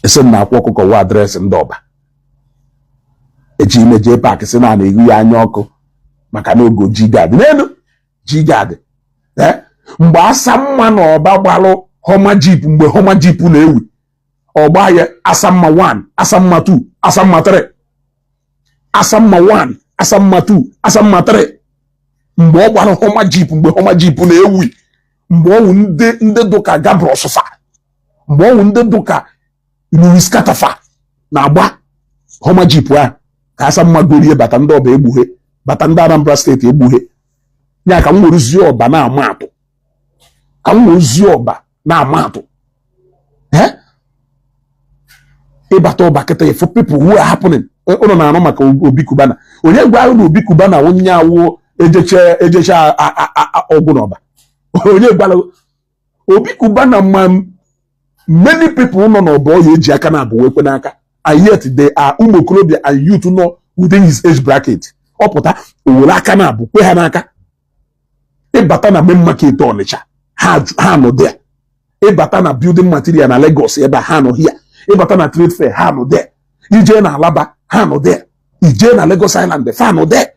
Esi m na Akwa Ọkụkọ wa address ndị Ọba eji ime jee paakị, si na na-eghu ya anya ọkụ maka na ogo jigad n'elu jigad. Mgbe asa mma na Ọba gbalụ Hummer Jeep, mgbe Hummer Jeep na-ewi, ọgba ya Asamma 1, Asamma 2, Asamma 3, Asamma 1, Asamma 2, Asamma 3. Mgbe ọ gbara Hummer Jeep, mgbe Hummer Jeep na-ewi, mgbe ọwụ ndị dụka Gabriel Sụfa, mgbe ọwụ ndị dụka Louis Katafa na-agba Hummer Jeep ahụ, ka Asamma gorie bata ndị Ọba egbughe, bata ndị Anambra Steeti egbughe ya. Ka m werezie Ọba na-ama atụ, ka m werezie Ọba na-ama atụ. Ịbata Ọba kịta, ịfụ people who are happening. Ụnụ na-anụ maka Obi Cubana. Onye gwa na Obi Cubana onye awụ ejeche ejeche ọgwụ n'ọba? Onye gwara Obi Cubana? Ma many people nọ n'ọba ọya eji aka na abụ wee kwe n'aka, and yet they are ụmụ okorobịa and youth nọ within his age bracket. Ọ pụta, o were aka na abụ kwe ha n'aka. Ịbata na main market Ọnịcha, ha nọ there. Ịbata na building material na Lagos ebe a, ha nọ here. Ịbata na trade fair, ha nọ there. Ije na Alaba, ha nọ there. Ije na Lagos Island, fa nọ there.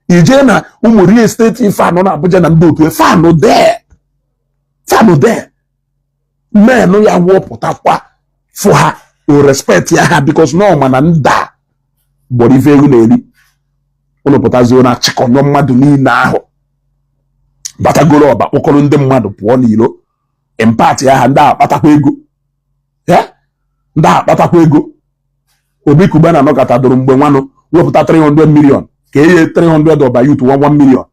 Ije na ụmụ real estate ife anọ na Abuja na ndị otu, fa nọ there, fa nọ there. Men ya wụpụtakwa fụ ha, o respect ya ha, because na ọma na nda gbọrọ ife ego na-eri. Ụnụ pụtazie na achịkọnyọ mmadụ niile ahụ batagoro ọba, kpọkọrọ ndị mmadụ pụọ n'ilo impati aha. Ndị a akpatakwa ego ya, ndị a akpatakwa ego. Obi Cubana nọkọta dụrụ mgbe nwanụ wepụta 300 million ka enye 300 ọba youth 1 million.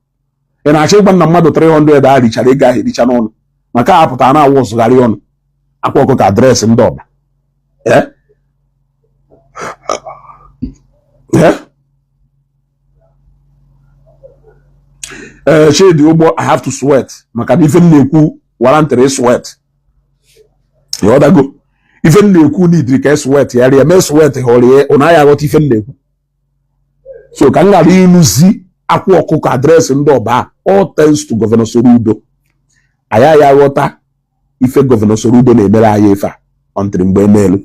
Ị na-achọ ịgba na mmadụ 300 a richara ego ahụ ericha n'ọnụ, maka a pụtara na-awụ ọzụgharị ọnụ akwa ọkụkọ address ndị ọba. Eh? Eh? Ee, Chidi ụgbọ, I have to sweat maka na ife m na-ekwu warrantịrị sweat. Ịghọtago? Ife m na-ekwu n'idiri ka sweat ya rie mee sweat hụrụ ụna ya aghọta ife m na-ekwu. So ka m ghara ịnụzi akwa ọkụkọ address ndị ọba, all thanks to Governor Soludo. Anyị ya aghọta ife Governor Soludo na-emere anyị ife a until mgbe emeelu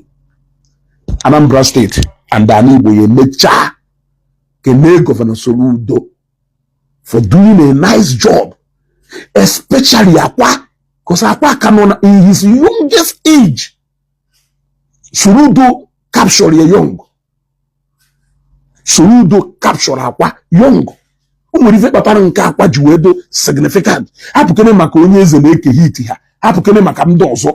Anambra State and ala Igbo ya emechaa kene Governor Soludo for doing a nice job, especially Akwa, because Akwa ka nọ in his youngest age. Soludo captured a young Soludo captured Akwa young. O nwere ife kpatara nke Akwa ji wee do significant. Hapụkene maka onye eze na-eke hit ha, hapụkene maka ndị ọzọ.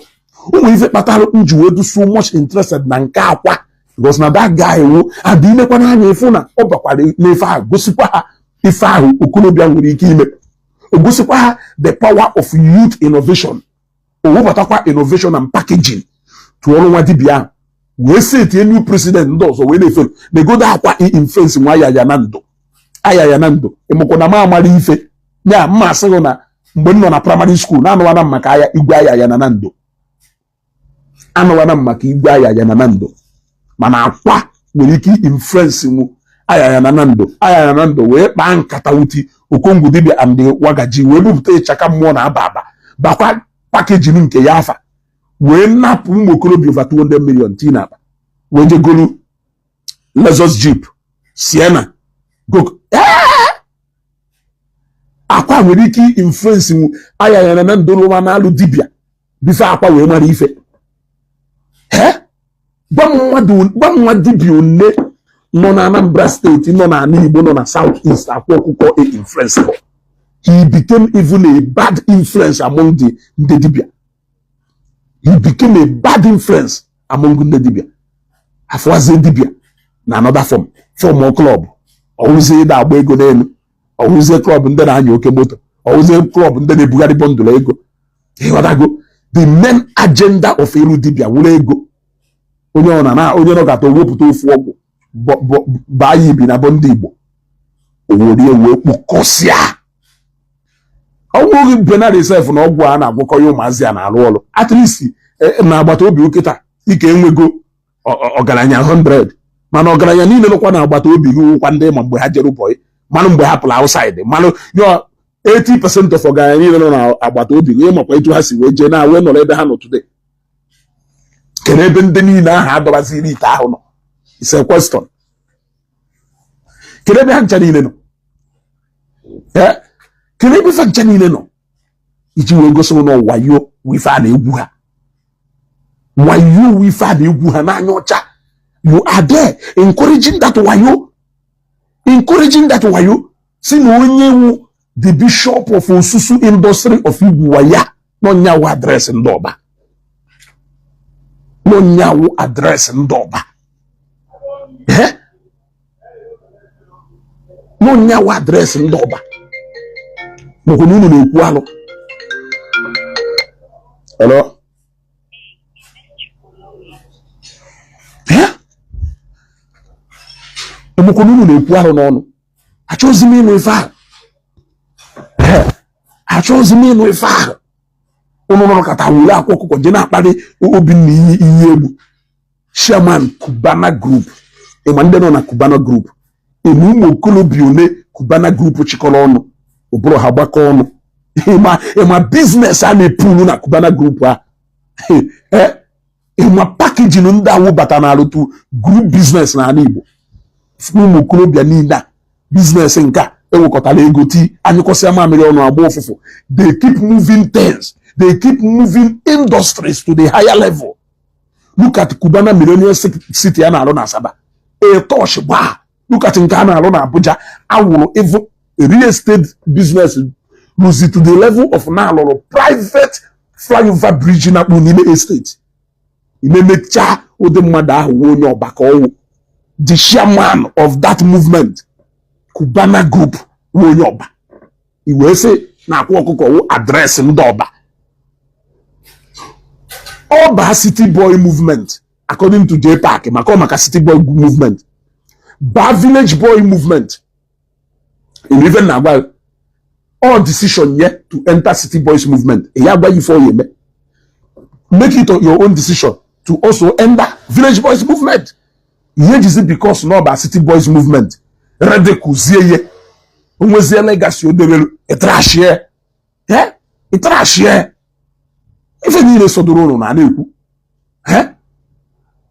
O nwere ife kpatara m ji wee do so much interested na nke Akwa, because na that guy wo adị imekwa n'anya ịfụ na ọ bakwara n'ife ahụ, gosikwa ha ife ahụ okorobịa nwere ike ime. O gosikwa ha the power of youth innovation. O webatakwa innovation and packaging tụọrọ nwa dibịa ahụ wee setie new president. Ndị ọzọ wee na-efe negodo Akwa influence nwa ya ya na ndụ aya ya na ndụ. Ịmụkwa na m amara ife ya mma asịghị na mgbe m nọ na primary school na-anụwana m maka aya igwe aya ya na ndụ, anụwana m maka igwe aya ya na ndụ. Mana Akwa nwere ike influence mụ aya ya na ndụ, aya ya na ndụ wee kpaa nkata wuti Okongwu dibịa and wagaji wee bupụta ịchaka mmụọ na aba aba bakwa packaging nke ya afa wee napụ ụmụ okorobịa over 200 million tii n'akpa wee jegolu Lexus Jeep Sienna go. Akwa nwere ike influence nwu aya ya na ndụ lụwa na-alụ dibịa before Akwa wee mara ife. Gwa m nwa dibịa one nọ na Anambra State, nọ na ala Igbo, nọ na South East Akwa ọkụkọ a influence. He became even a bad influence among the ndị dibịa. He became a bad influence among ndị dibịa. Afụwazie dibịa na another form, form club, ọwụzie ịda agba ego n'elu, ọwụzie club ndị na-anya oke moto, ọwụzie club ndị na-ebugharị bundle ego. Ịghọtago? The main agenda of ịlụ dibịa wụrụ ego. Onye ọ na onye nọgata wepụta ofu ọgwụ baa ya ibi na bụ ndị Igbo oworie wee kpụkọsịa ọgwụ benarị sef na ọgwụ a na-agwakọ ya ụmụazị a na-arụ ọrụ. At least na agbata obi okịta ike enwego ọgaranya 100, mana ọgaranya niile nọkwa na agbata obi gị wụkwa ndị ma mgbe ha jere boy, manụ mgbe ha pụrụ outside, manụ yo 80% of ọgaranya niile nọ na agbata obi gị makwa etu ha si wee jee na wee nọrọ ebe ha nọ today. Kedu ebe ndị niile ahụ adọbaziri ite ahụ nọ? It's a question. Kedu ebe ha ncha niile nọ? Kedu ebe fa ncha niile nọ? Iji wee gosi na wayo wife a na-egwu ha, wayo wife a na-egwu ha n'anya ọcha. You are there encouraging that wayo, encouraging that wayo. Si na onye wu the bishop of Osusu industry of igwu waya n'ọnyawu address ndị ọba, n'ọnyawu address ndị ọba, n'ọnyawu address ndị ọba, makwa na unu na-ekwu alụ. Hello? Emekwana unu na-ekwu arụ n'ọnụ. Achọghịzi m ịnụ ife ahụ. Achọghịzi m ịnụ ife ahụ unu nụrụ kata were Akwa Ọkụkọ je na-akparị Obinna iyi iyi egwu, chairman Cubana Group. Ịma ndị nọ na Cubana Group? Ịma ụmụ okorobịa one Cubana Group chịkọrọ ọnụ, ụbụrụ ha gbakọ ọnụ? Ịma business a na-epulu na Cubana Group a? Ịma packaging ndị awụbata na alụtụ group business n'ala Igbo? Ụmụ okorobịa niile a, business nke a ewekọtara ego ti anyụkọsịa mamịrị ọnụ agba ụfụfụ. They keep moving things, they keep moving industries to the higher level. Look at Cubana Millionaire City a na-arụ na Asaba, a touch gbaa. Look at nke a na-arụ na Abuja. Awụrụ even real estate business ruzi to the level of na alụrụ private flyover bridge na-akpụ n'ime estate. Imemecha ụdị mmadụ ahụ nwe onye ọgbakọ ọwụ the chairman of that movement, Cubana Group, nwe onye ọba, i wee sị na Akwa Ọkụkọ wụ address ndị ọba. Ọba City Boy Movement, according to J Park, maka ọ maka City Boy Movement ba Village Boy Movement. Even na agwa all decision ye to enter City Boys Movement, ya agwa ife ọ ya eme. Make it your own decision to also enter Village Boys Movement. Ihe ejizi because na ọba City Boys Movement rede kụzie ihe onwezie legacy o debere, ịtrashie ịtrashie ife niile sọdụrụ ụnụ na na-ekwu.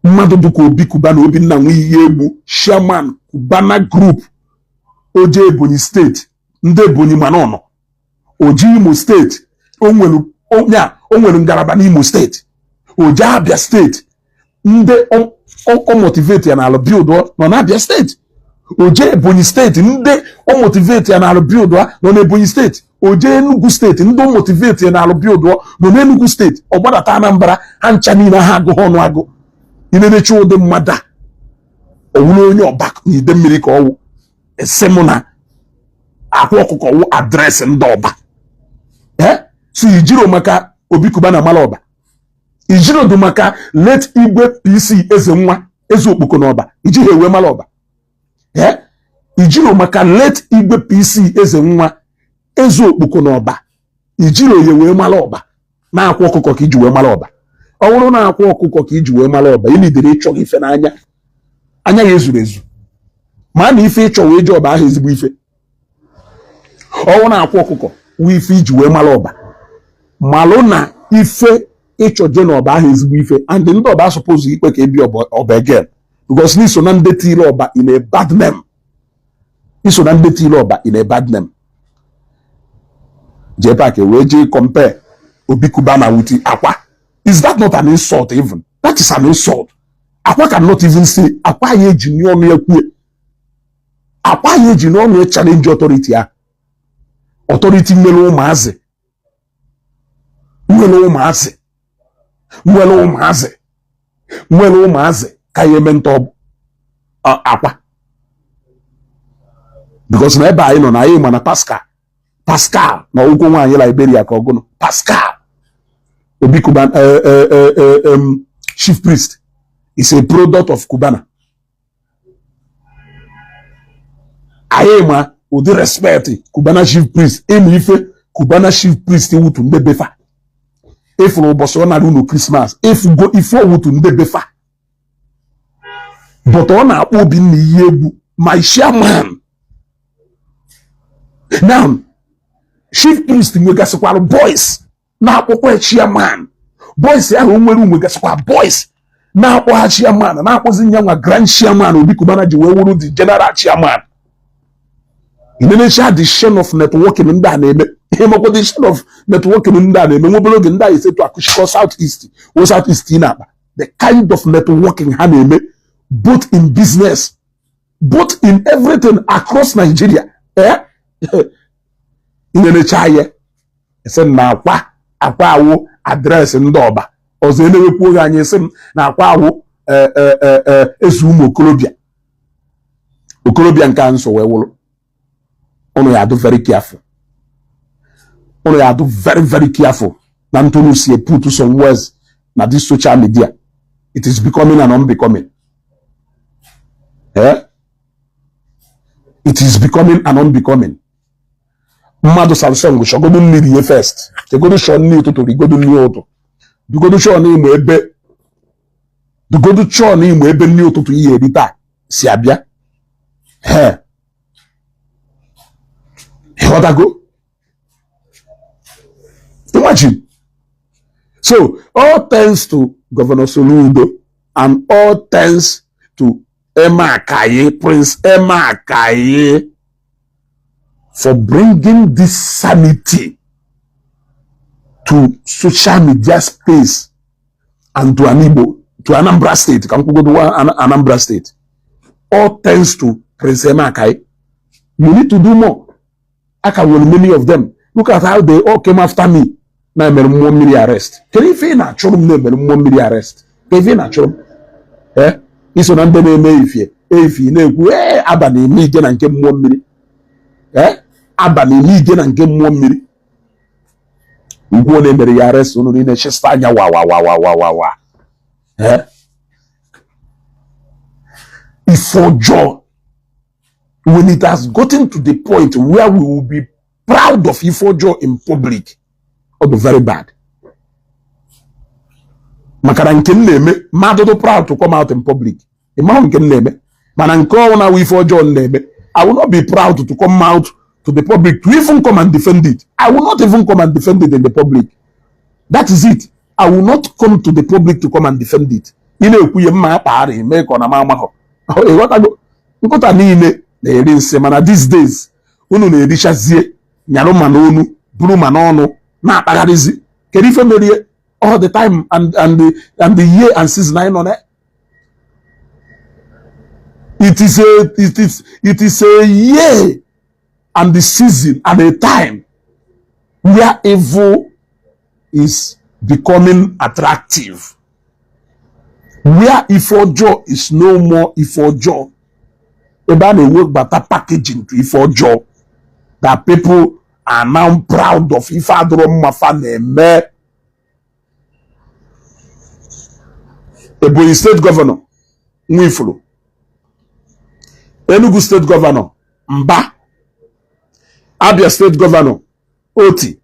Mmadụ dịka Obi Cubana, Obinna nwe ihe egbu, chairman Cubana Group, oje Ebonyi Steeti, ndị Ebonyi mana ọnọ oji Imo Steeti, o nwere onye a, o nwere ngalaba n'Imo Steeti, oje Abia Steeti, ndị o motivate ya n'ala build nọ n'Abia Steeti, oje Ebonyi Steeti, ndị o motivate ya n'ala build nọ n'Ebonyi Steeti, oje Enugu Steeti, ndị o motivate ya n'ala build nọ n'Enugu Steeti, ọ gbadata Anambra, ha ncha niile ha agụghị ọnụ agụ. Inenecha ụdị mmadụ a, owuru onye ọba na ide mmiri ka ọwụ esi mụ na Akwa Ọkụkọ wụ address ndị ọba. Ee, so ijiro maka Obi Cubana mara ọba, ijiro maka late Igwe PC Eze nwa Eze Okpoko na ọba, ijighị ewe mara ọba. Ee, ijiro maka late Igwe PC Eze nwa Eze Okpoko na ọba, ijiro ya wee mara ọba. Na Akwa Ọkụkọ ka iji wee mara ọba. Ọ bụrụ na Akwa Ọkụkọ ka iji wee mara ọba, ịnidere ịchọ ife n'anya anya ya ezuru ezu, ma na ife ịchọ wee ji ọba ahụ ezigbo ife. Ọwụ na Akwa Ọkụkọ wụ ife iji wee mara ọba, malụ na ife ịchọ je na ọba ahụ ezigbo ife, and ndị ọba suppose ikpe ka ebi ọba again, because n'iso na ndị tiri ọba in a bad name, iso na ndị tiri ọba in a bad name. Jee Park wee jee compare Obi Cubana with Akwa. Is that not an insult? Even that is an insult. Akwa cannot even say, Akwa ya eji n'ọnụ ya kwue, Akwa ya eji n'ọnụ ya challenge authority ya, authority nwere ụmụazị, nwere ụmụazị, nwere ụmụazị, nwere ụmụazị ka ya eme ntọ Akwa, because na ebe anyị nọ na anyị ma na Pascal, Pascal na ụgwọ nwaanyị Liberia ka ọgụnụ Pascal Obi Cubana chief priest is a product of Cubana. Anyị ma ụdị respect Cubana chief priest ịmụ ife Cubana chief priest wutu ndị befa ịfụrụ ụbọchị ọ nara unu Christmas, ịfụgo ife owutu ndị befa, but ọ na-akpọ Obinna ihe egwu, my chairman. Now chief priest nwegasịkwara boys na-akpọkwa chairman. Boys ahụ nwere nwegasịkwa boys na-akpọ ha chairman, na-akpọzi nya nwa grand chairman. Obi Cubana ji wee wuru the general chairman. Inenecha the chain of networking ndị a na-eme ihe, makwa the chain of networking ndị a na-eme. Nwobere oge ndị a esetu akụchikọ South East wo South East ị na-akpa, the kind of networking ha na-eme, both in business, both in everything across Nigeria. Eh, inenecha ya, esi m na Akwa awụ address ndị ọba ọzọ. Enewekwu oge anyị esi m na Akwa awụ eze ụmụ okorobịa, okorobịa nke a nso wee wụrụ. Ụnụ ya adụ very careful, ụnụ ya adụ very very careful na ntụnụ si put some words na this social media. It is becoming and unbecoming. Eh, It is becoming an unbecoming. Mmadụ Samsung chọgodo mmiri ihe first, chegodo chọọ nri ụtụtụ, rigodo nri ụtụ, dugodo chọọ n'ịmụ ebe, dugodo chọọ n'ịmụ ebe nri ụtụtụ ihe eri taa si abịa. He ịghọtago? Imagine. So all thanks to Governor Soludo and all thanks to Emeakayi, Prince Emeakayi, for bringing this sanity to social media space and to Anigbo, to Anambra State. Ka m kwugodo Anambra State. All thanks to Prince Emeakayi. You need to do more. Aka nwere many of them. Look at how they all came after me. Na-emere mmụọ mmiri arrest. Kedu ife ị na-achụrụ m na-emere mmụọ mmiri arrest? Kedu ife ị na-achụrụ m? Eh? Iso na ndị na-eme ifie efi na-ekwu, ee, aba na-eme ije na nke mmụọ mmiri. Ee, aba na-eme ije na nke mmụọ mmiri. Ugwu na-emere ya arrest, unu niile chịsa anya wa wa wa wa wa wa wa. Eh? Ife ọjọọ, when it has gotten to the point where we will be proud of ife ọjọọ in public, ọ bụ very bad. Maka na nke m na-eme, mmadụ dị proud to come out in public. Ị mahụ nke m na-eme, mana nke ọnwụ na ife ọjọọ m na-eme, I will not be proud to come out to the public to even come and defend it. I will not even come and defend it in the public. That is it. I will not come to the public to come and defend it. Ị na-ekwu ihe mma akpagharị eme ka ọ na m amahọ. Ịghọtago? Nkụta niile na-eri nsị, mana these days unu na-erichazie nyarụ ma n'onu buru ma n'ọnụ na-akpagharịzi. Kedu ife merie all the time and the year and season anyị nọ na? It is a year and the season and a time where evil is becoming attractive, where ife ọjọọ is no more ife ọjọọ, ebe a na-ewebata packaging to ife ọjọọ that people are now proud of ife adịrọ mma fa na-eme. Ebonyi State Governor Nwifuru, Enugu State Governor Mba, Abia State Governor Oti,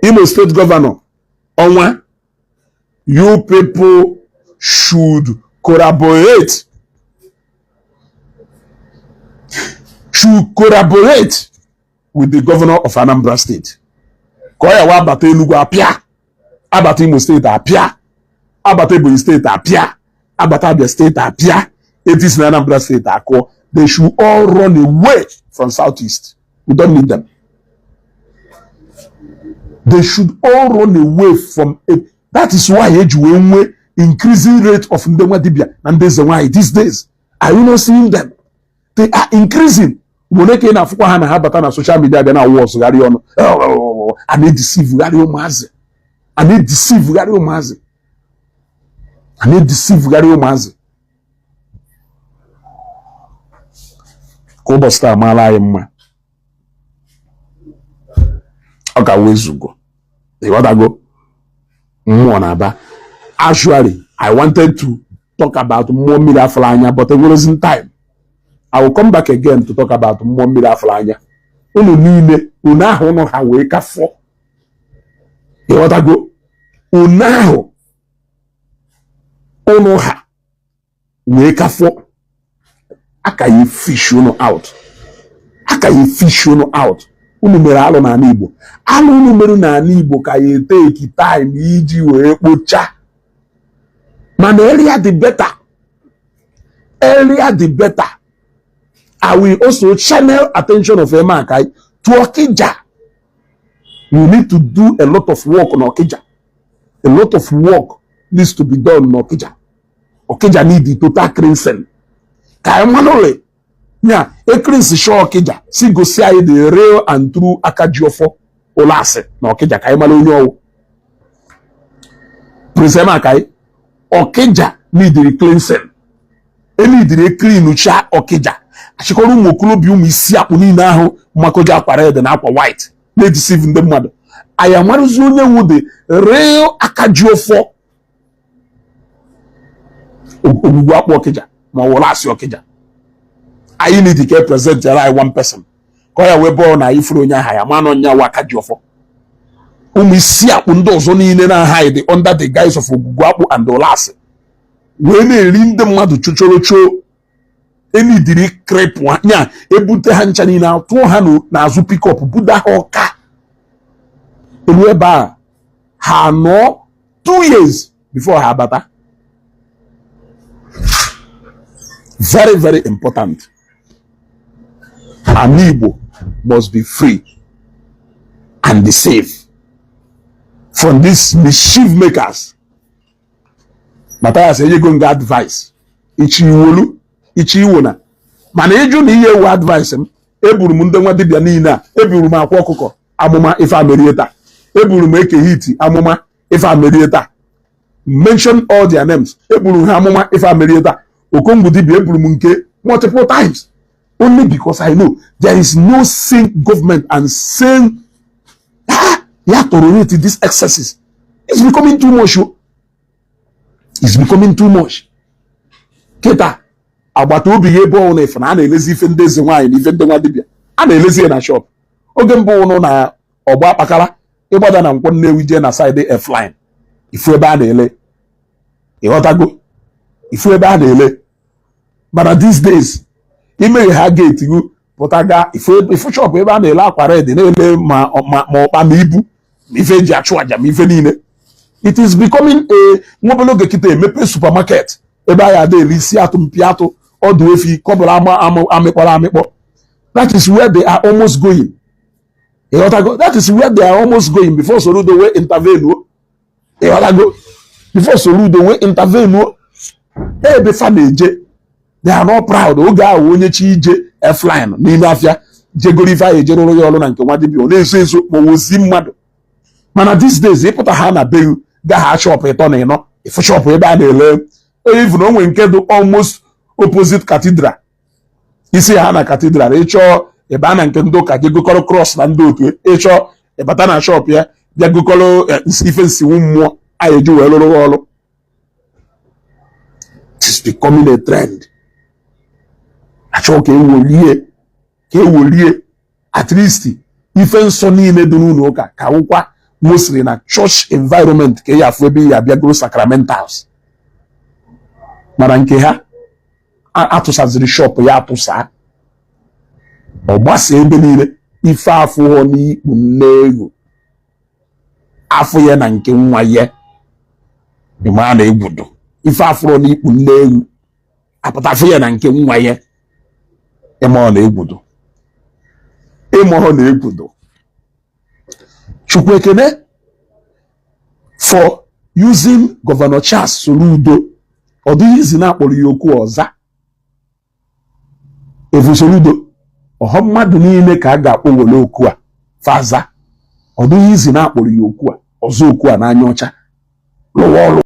Imo State Governor Onwa, you people should collaborate, should collaborate with the governor of Anambra State. Ka ọ ya wa abata Enugu apịa, abata Imo State apịa, abata Ebonyi State apịa, abata Abia State apịa, etisi na Anambra State akụọ. They should all run away from Southeast. We don't need them. They should all run away from it. That is why eji wee nwee increasing rate of ndị nwa dibia na ndị eze nwaanyị these days. Are you not seeing them? They are increasing. Ugboro ka ị na-afụkwa ha na ha bata na social media bịa na awụ ọsụgharị ọnụ, a na-edeceivegharị ụmụazị, a na-edeceivegharị ụmụazị, a na-edeceivegharị ụmụazị. Ka ụbọchị taa maara anyị mma. Ọ ka wezugo, ịghọtago? Mmụọ na-aba. Actually, I wanted to talk about mmụọ mmiri afụrụ anya, but enwerezi time. I will come back again to talk about mmụọ mmiri afụrụ anya. Unu niile, unu ahụ unu ha wee ka fọ, ịghọtago? Unu ahụ unu ha wee ka fọ, aka ya fish unu out, aka ya fish unu out. Unu mere alụ n'ala Igbo, alụ unu mere n'ala Igbo ka ya eteki time iji wee kpocha. Mana earlier the better, earlier the better. I will also channel attention of Emeakayi to Okija. We need to do a lot of work on Okija. A lot of work needs to be done in Okija. Okija need the total cleansing. Ka anyị manụle nya ecleanse sure Okija, si gosi anyị the real and true aka ji ọfọ ụlọ asị na Okija, ka anyị mara onye ọwụ. Prince Emeakayi, Okija need the cleansing. Enidiri clean cha Okija, achịkọrọ ụmụ okorobịa, ụmụ isi akpụ niile ahụ mmakoji akwa red na akwa white na-edeceive ndị mmadụ. Anyị amarụzi onye wu the real aka ji ọfọ ogwugwu akpụ Okija ma ọ wụrụ asị Okija. Anyị need ka present yara anyị one person ka ọ ya wee bụọ na anyị furu onye aha ya ma nọ nya waka ji ọfọ. Ụmụ isi akpụ ndị ọzọ niile na hide under the guise of Ogugu Akpụ and Olasị wee na-eri ndị mmadụ chochorocho enidiri krepụ nya ebute ha ncha niile, atụọ ha n'azụ pickup, buda ha ọka elu ebe a, ha nọọ 2 years before ha abata. Very, very important. Ana Igbo must be free and be safe from these mischief makers. Matthias, enyego nga advice ichi iwolu ichi iwo na mana ịjụ na ihe ewu advice m. Eburu m ndị nwa dibịa niile a, eburu m Akwa Ọkụkọ amụma ife amerie taa, eburu m Eke Hiti amụma ife amerie taa. Mention all their names. Eburu ha amụma ife amerie taa. Okongwu dibịa, eburu m nke multiple times, only because I know there is no sane government and sane ya tolerate these excesses. It's becoming too much o. It's becoming too much. Kịta agbata obi ya ebe ọnwụ ife na a na-elezi ife ndị eze nwaanyị na ife ndị nwa dibịa a na-elezi ya na shop. Oge mbụ ụnụ na ọgba akpakara ịgbada na Nkwọ Nnewi jee na side F-line, ifu ebe a na-ele, ịghọtago, ifu ebe a na-ele. Mana these days, imeghe ha gate gị pụta gaa ifu shop ebe a na-ele akwa red, na-ele ma ma ọkpa, ma ibu, ma ife eji achụ aja, ma ife niile. It is becoming a nwa obere oge kịta emepe supermarket ebe a ya ada ele isi atụ, mpi atụ, ọdụ efi kọbụrụ ama amịkpọrọ amịkpọ. That is where they are almost going, ịghọtago? That is where they are almost going before Soludo wee intervene o, ịghọtago? Before Soludo wee intervene o. Ebe fa na-eje, they are not proud. Oge ahụ onye chi ije F-line n'ime afịa jegoro ife ahụ ejerụrụ ya ọrụ na nke nwa dibịa, ọ na-eso eso ma ozi mmadụ. Mana these days, ịpụta ha na behu gaa ha shop ịtọ na ịnọ, ịfụ shop ebe a na-ele. Even onwe nke dị almost opposite cathedral, isi ha na cathedral, ịchọọ ịba na nke ndị ụka je gokọrọ cross na ndị otu, ịchọọ ịbata na shop ya bịa gokọrọ ife nsiwu mmụọ a eji wee rụrụ ọrụ. It is becoming a trend. Achọ ka ewolie, ka ewolie at least ife nsọ niile dị n'ụlọ ụka, ka wụkwa mostly na church environment ka ya afụ ebe ya abịagoro sacramentals. Mana nke ha atụsaziri shop ya atụsa, ọ gbasa ebe niile. Ife afụghọ n'ikpu nne ego afụ ya na nke nwa ya ịma na egwudo. Ife afụrọ n'ikpu nne ewu apụta afụ ya na nke nwa ya ịma ọ na-egwudo, ịma ọ na-egwudo. Chukwu ekene for using Governor Charles Soludo. Ọ dịghị izi na-akpọrọ ya okwu ọza efu Soludo. Ọha mmadụ niile ka a ga-akpọ were okwu a faza. Ọ dịghị izi na-akpọrọ ya okwu a ọzọ, okwu a n'anya ọcha lụwa ọrụ.